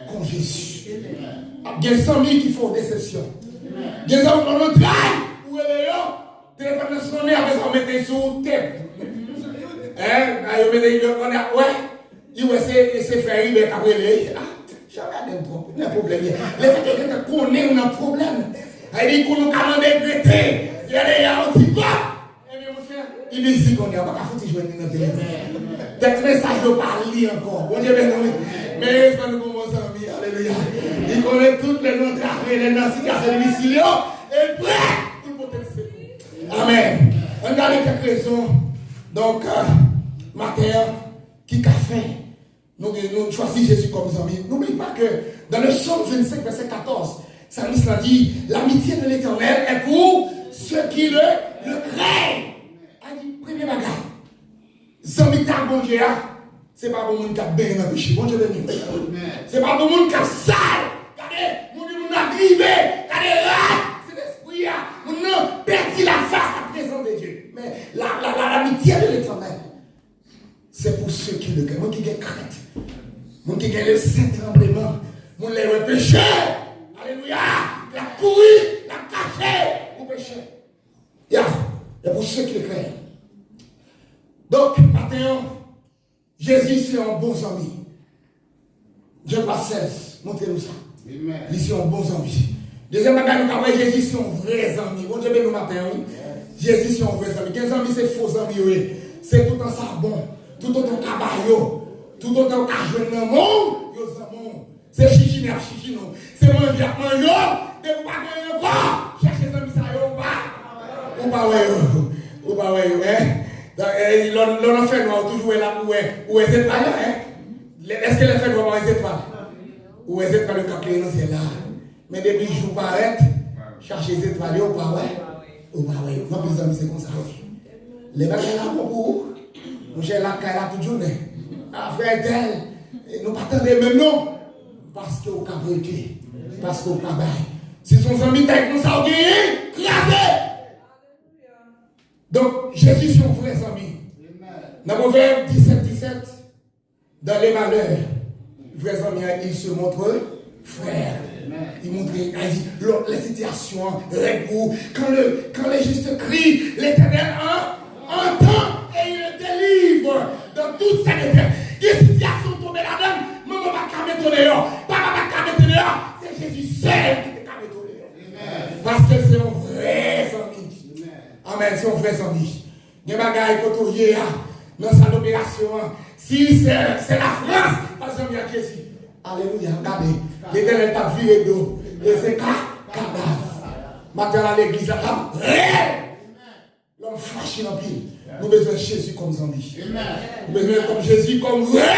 kon Jezi. Gen zanmi ki fè w desepsyon. Gen zanmi w nan tray, ou rele yo, telefòn nan sonnen, apre sa ou mete l sou tep. Hein, yo mete l nan, wè. Li wè se, se frè Ribè k ap rele. Ah, jan gade m twonpe, nan pwoblèm ye. Lefètke gentan konnen ou nan pwoblèm, sa vle di konnen ou ka mande grete. Gade ya, yon ti kòb. Ebyen, monchè, li bizi kounye a, ou pa ka fouti jwenn li nan telefòn. Tèks mesaj yo pa li ankò. Bondye beni w, wi. Men erezman nou gon bon zanmi. Alelouya. Li konnen tout lè nou antrave, lè n nan sitiyasyon difisil yo, e l prè pou l pote n sekou. Amèn. Ann gade kèk rezon. Donk, euh, maten an, ki ka fè nou, nou chwazi Jezi kòm zanmi. N'oublie pas que dans le psaume vingt-cinq, verset quatorze, salmis la di, l'amitié de l'Éternel est pour ceux qui le, le craignent. Sa di, premye bagay, zanmitay ak Bondye a, se pa pou moun k ap benyen nan peche. Bondye beni w. Se pa pou moun k ap sal. Gade, moun, moun nan grive. Gade rad Sentespri a. Moun nan pèdi lafas ak prezans de Dye. Men la, la, la, l'amitié de l'Éternel, c'est pour ceux qui le craignent. Moun ki gen krent. Moun ki gen le sen tranbleman. Moun lè yo wè peche. Alelouya. L ap kouri, l ap kache pou peche. Ya, c'est pour ceux qui le craignent. Donk, maten an, Jezi se yon bon zanmi. Jan twa sèz montre nou sa. Li se yon bon zanmi. Dezyèm bagay nou ka wè, Jezi se yon vrè zanmi. Bondye beni w maten an, wi. Jezi se yon vrè zanmi. Gen zanmi se fo zanmi yo ye. Se toutan sa bon. Toutotan w ka ba yo. Toutotan w ka jwenn nan men w, yo zanmi w. Se chichine y ap chichine w. Se manje y ap manje w. Depi w pa gen anyen ankò, chèche zanmi sa yo, ou pa, ou pa wè yo. Ou pa wè yo, en. Lè w nan fènwa, ou toujou wè la, ou wè, ou wè zetwal yo, en. Èske lè fènwa ou pa wè zetwal? Ou wè zetwal yo k ap klere nan syèl la. Men depi jou parèt, chache zetwal yo, ou pa wè. Ou pa wè yo. Gen anpil zanmi se konsa yo ye. Lè bagay la bon pou ou, monchè, lakay la tout jounen. A, frè entèl, nou pa tande menm non. Paske ou ka prete, paske ou ka bay. Si se yon zanmitay konsa ou genyen, kraze. Donk, Jezi se yon vrè zanmi. Nan Pwovèb disèt disèt, dans les malheurs, vrè zanmi an, il se montre frère. Li montre, li di, lè, lè sitiyasyon an rèd pou ou. Quand le, quand le juste crie, l'Éternel en, entend et il le délivre dans toute sa détresse. Gen sitiyasyon w tonbe ladan l, manman pa t ka mete w deyò, papa pa t ka mete w deyò, se Jezi sèl ki te ka mete w deyò. Paske se yon vrè zanmi. Amèn, se yon vrè zanmi. Gen bagay kote w ye a, nan sal operasyon an. Si se, se Lafrans, pa t janm gen ak Jezi. Alelouya, gade. Letènèl t ap vire do. E se ka, kadav. Maten an legliz la t ap rèd. Lòm fache anpil. Nou bezwen Jezi kòm zanmi. Nou bezwen kòm Jezi kòm vrè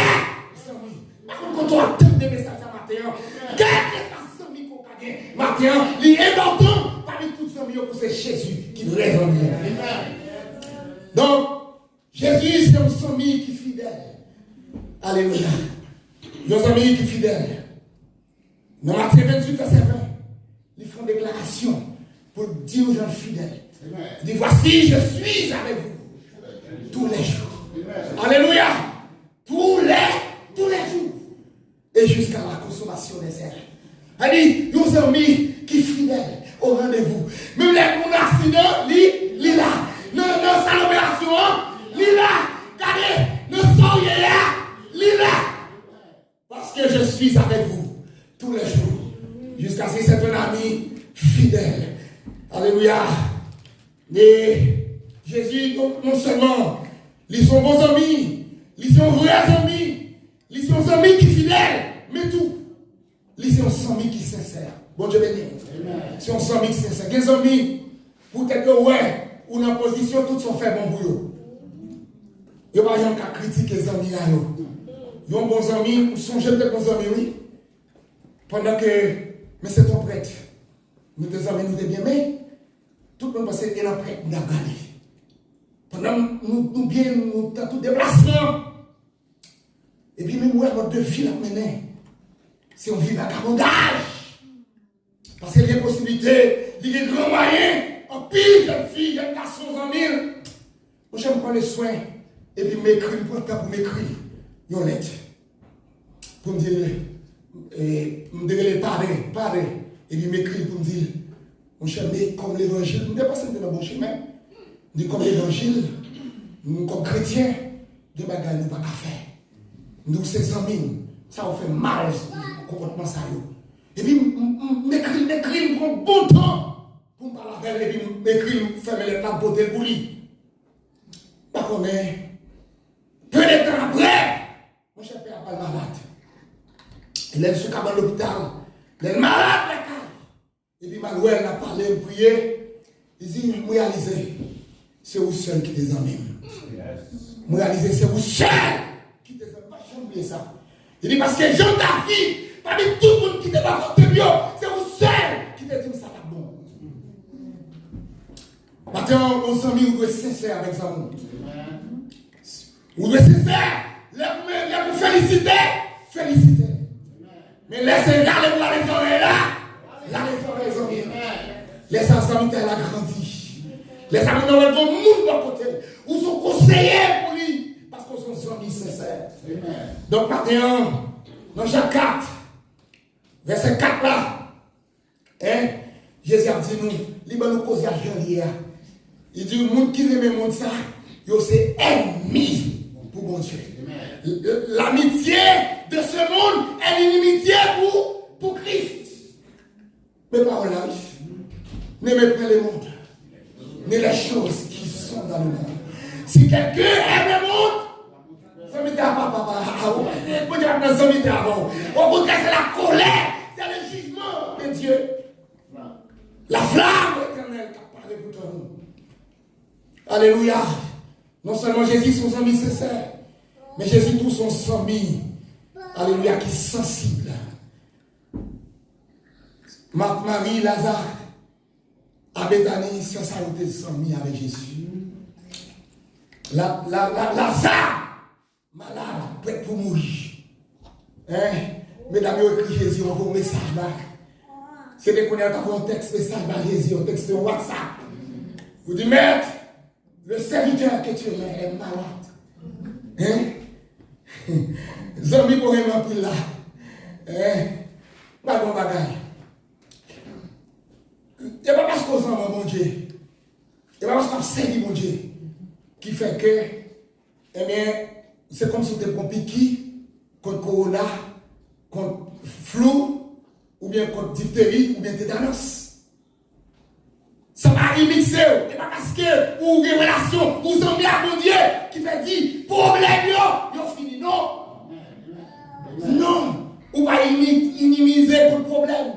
zanmi. Pa konn kote w ap tande mesaj sa maten an. Kèlkeswa zanmi ke w ka gen maten an, li enpòtan pami tout zanmi yo pou se Jezi ki vrè zanmi an. Donk, Jezi se yon zanmi ki fidèl. Alelouya. Yon zanmi ki fidèl. Nan Matye venntuit, vèsè ven, li fè yon deklarasyon pou l di nou jan l fidèl. Li di, Voici, je suis avec vous tous les jours. Alelouya. Tous les, tous les jours. Et jusqu'à la consommation des êtres. Sa di, yon zanmi ki fidèl o randevou. Menm lè moun aksidan, li, li la. Nan, nan sal operasyon an, li la. Gade, nan sa w ye a, li la. Parce que je suis avec vous tous les jours. Jusqu'à ce que c'est un ami fidèle. Alelouya. E Jezi, non, non sèlman li se yon bon zanmi, li se yon vrè zanmi, li se yon zanmi ki fidèl, men tou, li se yon zanmi ki sensè. Bondye beni w. Se yon zanmi ki sensè. Gen zanmi, poutèt yo wè ou nan pozisyon, tout sa w fè bon pou yo. Yo pa janm ka kritike zanmi a yo. Yon bon zanmi, m sonje m te gen yon zanmi, wi. Pandan ke, men se te yon prèt. Nou te zanmi, nou te byen, men tout moun panse e nan prèt m t ap gade. Pandan nou, nou byen, nou nan tout deplasman. Epi menm wè mòd de vi l ap mennen. Se yon vi vagabondaj. Paske li gen posiblite, li gen gran mwayen, anpil jèn fi, jèn gason, zanmi l. Monchè, m pran le swen, epi m ekri, m pran tan pou m ekri yon lèt. Pou m di l, e, m te rele padre, padre, epi m ekri pou m di l, monchè, men kòm levanjil, m te panse m te nan bon chemen. M di kòm levanjil, nou kòm kretyen, gen bagay nou pa ka fè. M di w se zanmi m, sa w fè mal, konpòtman sa yo. Epi m, m, m, m ekri, m ekri, m pran bon tan pou m pale avè l, epi m ekri, m fèmen lèt la, m pote l pou li. M pa konnen, pe de tan apre, monchè, pè a pral malad. E lè l sou kabann lopital, lè l malad lakay, epi m al wè l, n ap pale, m priye, li di, m reyalize, se ou sèl ki te zanmi m. M reyalize, se ou sèl ki te zanmi m. Pa janm bliye sa. Li di, paske jan m ta viv, pami tout moun ki te bò kote m yo, se ou sèl ki te di m sa t ap bon. Maten an, yon zanmi, ou dwe sensè avèk zanmi w. Ou dwe sensè. Lè pou, lè pou felisite, felisite. Men lè se rale pou rale zòrèy la, rale zòrèy zanmi an. Lè sa zanmitay la grandi. Lè sa moun nan wè gon moun bò kote l. Ou se yon konseye pou li. Paske w se yon zanmi sensè. Donk maten an, nan Jan kat, vèsè kat la, en, Jezi ap di nou, li ban nou koze a jan li ye a. Li di, moun ki renmen mond sa, yo se ènmi pou Bondye. L-, l'amitié de ce monde est inimitié pour, pour Christ. Men pawòl la, wi. N'aimez point le monde, ni les choses qui sont dans le monde. Si quelqu'un aime le monde, zanmitay a pa, pa, pa, a, ou, Bondye pa nan zanmitay avè w. Au contraire, c'est la colère, c'est le jugement de Dieu. La flamme éternelle k ap pare pou tò nou. Alelouya. Non sèlman Jezi se yon zanmi sensè, men Jezi tou se yon zanmi, alelouya, ki sansib. Mat, Mari, Laza, a Betani, sè sa yo te zanmi avèk Jezi. La, la, la, Laza malad, prèt pou mouri. En, medam yo ekri Jezi, yo voye mesaj ba. Se te kounye a yo ta voye yon tèks mesaj ba Jezi, yon tèks, yon WhatsApp. Pou di, Mèt, le serviteur que tu aimais est malade. En? Zanmi pou renmen anpil la. En? Gade yon bagay. E pa paske w zanmi Bondye, e pa paske w ap sèvi Bondye ki fè ke, ebyen, se kòmsi w te pran piki kont kowona, kont flou, oubyen kont difteri, oubyen tetanòs. Sa pa inikse w. E pa paske ou gen relasyon, ou zanmi ak Bondye, ki fè di, pwoblèm yo, yo fini. Non. Non. Ou pa ini-, inimize kont pwoblèm.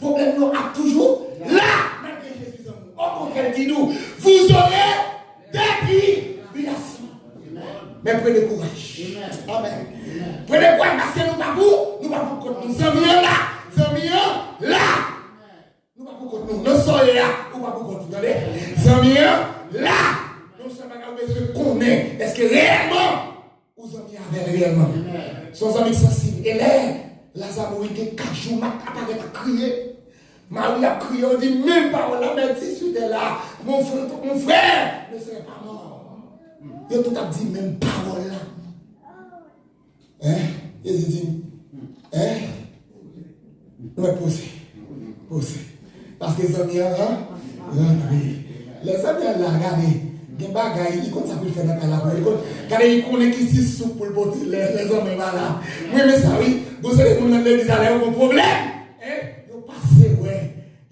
Pwoblèm yo ap toujou la, malgre Jezi zanmi w. Okontrè, l di nou, vous aurez des tribulations. Men prenez courage. Amen. Prenez courage paske nou pa pou, nou pa pou kont nou. Zanmi an la. Zanmi an la. Nou pa pou kont nou. Nan sa w ye a, ou pa pou kont ou, tande. Zanmi an la. Non sèlman ou bezwen konnen èske reyèlman ou zanmi avè l reyèlman. Se yon zanmi k sansib. E lè Laza mouri, gen kat jou, Mat aparèt ap kriye. Mari ap kriye, yo di menm pawòl la, mèt diswit è la. Mon frè, mon frè ne serait pas mort. Yo tout ap di menm pawòl la. Hein? Jezi di, hein? Nou mèt poze. Poze. Paske zanmi an ran-, rantre. Lè zanmi an la, gade, gen bagay, li konn sa pou l fè nan kay la pou li. Li konn, gade, li konnen ki ti soup pou l pote lè, lè zanmi an pa la. Mwen renmen sa, wi. Gon seri de moun nan legliz la, lè yo gon pwoblèm, hein? Yo pase wè.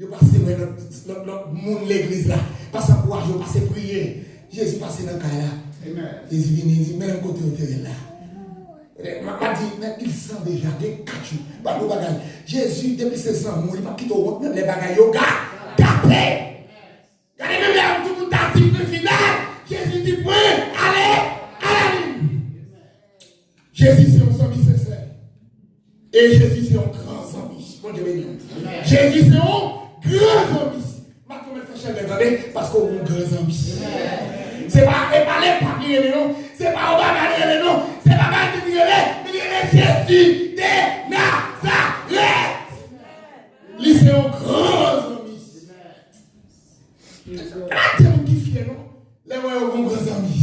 Yo pase wè lòt, lòt, lòt moun legliz la. Pase ankouraje yo, pase priye. Jezi pase nan kay la. Jezi vini, li di, men kote yo te rele la. M ap di, men il san deja, gen kat jou. Gade yon bagay. Jezi, depi se zanmi w, li p ap kite w wont, menm lè bagay yo ga-, gate. Gade, menm lè tout moun ta di, men final, Jezi di, pwen, ale, ale. Jezi se yon zanmi sensè. E Jezi se yon gran zanmi. Bondye beni w. Jezi se yon gran zanmi. Maten w mèt fè chèlbè, tande, paske w gon gran zanmi. Se pa, e pa Lepòk li rele non. Se pa Obama li rele non. Se pa Biden li rele. Men li rele Jezi de Nazarèt. Li se yon gran zanmi. Pa gen moun ki fyè non. Lè w wè yo gon gran zanmi.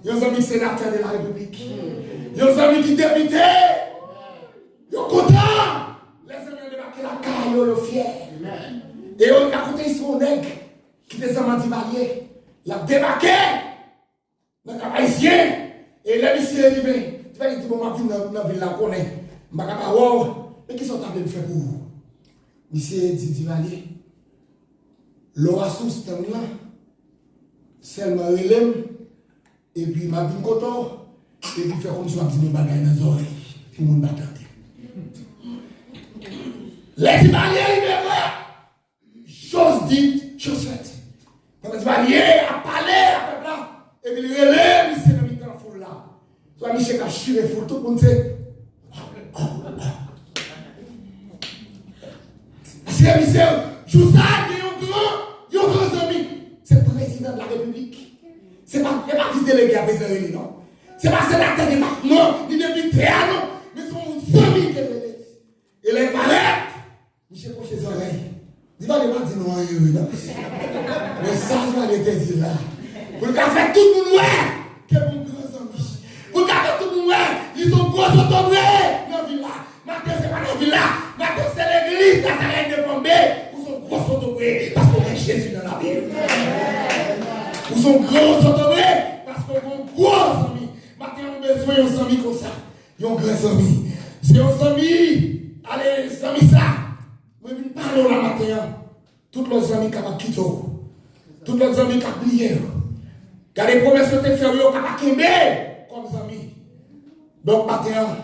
Yon zanmi senatè de la repiblik. Yon zanmi ki depite. Yo kontan. Lè zanmi an debake lakay yo, yo fyè. E yo rakonte istwa yon nèg ki te zanmi Divalye. L ap debake nan Kap Ayisyen. E lè misye rive, Divalye di, bon, m ap vin nan, nan vil la, ou konnen. M pa ka pa wè w. Men kisa w ta vle m fè pou ou? Misye di Divalye, lè w asou estann lan, sèlman rele m, epi m ap vin kote w, epi fè kòmsi w ap di m yon bagay nan zòrèy, pou moun pa tande. Lè Divalye rive vre, chose dite, chose faite. Pandan Divalye ap pale a pèp la, epi l rele misye nan mitan foul la. Swa misye k ap chire foul, tout moun se. Paske misye, jou sa a, gen yon gran, yon gran zanmi. Se prezidan de la repiblik. Se pa, se pa vis delege a prezidan rele, non. Se pa senatè depatman, ni depite a, non. Men se yon zanmi ke l rele. E lè l parèt, misye kwoche zòrèy. Divalye pa di nou anyen, wi, non. Men sa Divalye te di la. Pou l ka fè tout moun wè ke l gon gran zanmi. Pou l ka fè tout moun wè, li se yon gwo zotobre nan vil la. Maten se pa nan vil la. Maten se legliz Nazarèt de Palm Bay. Ou se yon gwo zotobre paske w gen Jezi nan lavi w. Ou se yon gwo zotobre paske w gon gwo zanmi. Maten an, nou bezwen yon zanmi konsa. Yon gran zanmi. Se yon zanmi, ale, zanmi sa, mwen vin pale w la maten an. Tout lòt zanmi kapab kite w. Tout lòt zanmi kab bliye w. Gade pwomès yo te fè w yo, yo kapab kenbe kòm zanmi. Donk, maten an,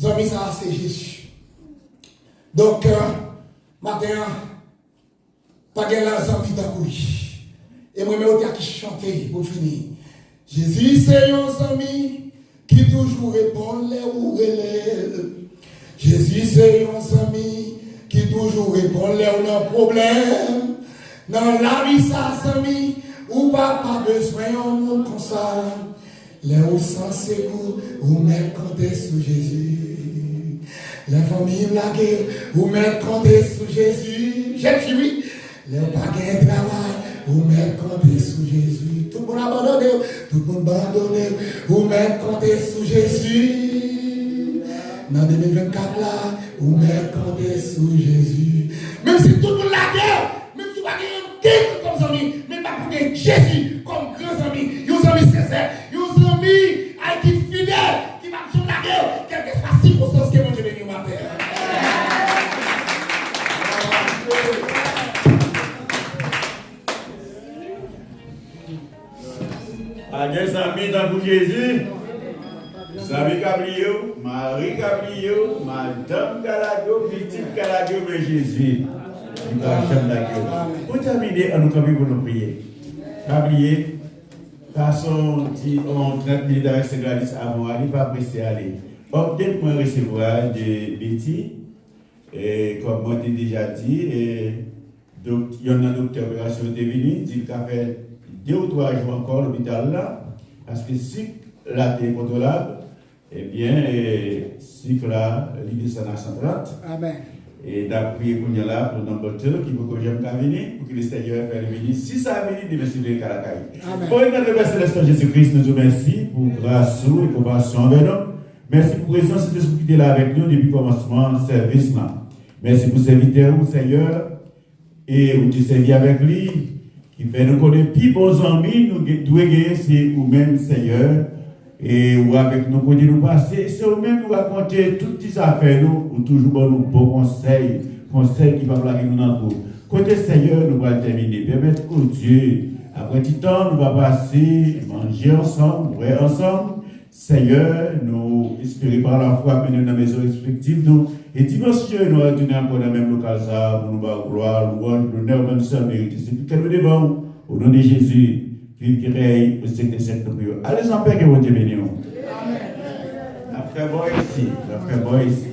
zanmi sa a se Jezi. Donk, euh, maten an, pa gen lòt zanmi tankou li. E mwen menm, otè a ki chante pou fini. Jezi se yon zanmi ki toujou reponn lè ou rele l. Jezi se yon zanmi ki toujou reponn lè ou nan pwoblèm. Nan lavi sa, zanmi, ou pa, pa bezwen yon moun konsa. Lè ou san sekou, ou mèt konte sou Jezi. Lè fanmi w lage w, ou mèt konte sou Jezi. Jezi, wi. Lè w pa gen travay, ou mèt konte sou Jezi. Tout moun abandone w, tout moun abandone w, ou mèt konte sou Jezi. Nan de mil vennkat la, ou mèt konte sou Jezi. Menm si tout moun lage w, menm si w pa gen yon kèlkonk zanmi, men pa pou gen Jezi kòm gran zanmi, yon zanmi sensè, yon zanmi, ay, ki fidèl, ki p ap janm lage w, kèlkeswa sikonstans ke Bondye beni w maten an. Pa gen zanmi tankou Jezi. Zanmi ka bliye w, mari ka bliye w, madanm ka lage w, pitit ka lage w, men Jezi, li pa janm lage w. Pou tèmine, ann nou kanpe pou nou priye. Pa bliye, pase yon ti, yon trant minit avèk Sè Gladys avan w ale, pa prese ale. Update mwen resevwa de Betty, e, kòm mwen te deja di, e, Dok-, yonn nan doktè operasyon yo te vini, di l ka fè de ou twa jou ankò lopital la, paske sik la te enkontwolab, Ebyen, e, sik la, li desann a san trant. Amen. E n ap priye kounye a la pou Number Two, ki poko janm ka vini, pou ke le Senyè fè li vini. Si sa vini, demen si Dye ka lakay. Amen. O non de Pè Selès nou, Jezi Kris, nou di w mèsi pou gras ou e konpasyon anvè nou. Mèsi pou prezans Sentespri ki te la avèk nou depi kòmansman sèvis la. Mèsi pou sèvitè ou, Senyè, e ou te sèvi avèk li, ki fè nou konnen pi bon zanmi nou ge- dwe genyen se ou menm, Senyè. E ou avèk nou kote nou pase, se ou menm nou rakonte tout ti zafè nou, ou toujou ban nou bon konsèy, konsèy ki p ap lage nou nan twou. Kote, Senyè, nou pral tèmine, pèmèt, o Dye, apre ti tan nou va pase, manje ansanm, bwè ansanm, Senyè, nou espere pa lafwa mennen nou nan mezon respektif nou. E dimanch ke nou retounen ankò nan menm lokal sa a pou nou ba w glwa, lwanj, lonè ou menm sèl merite. Se pou kè nou devan w, o non de Jezi, viv ki rèy, o syèk de syèk nou priye. Ale an pè, ke Bondye beni w. N ap fè bò isi, n ap fè bò isi.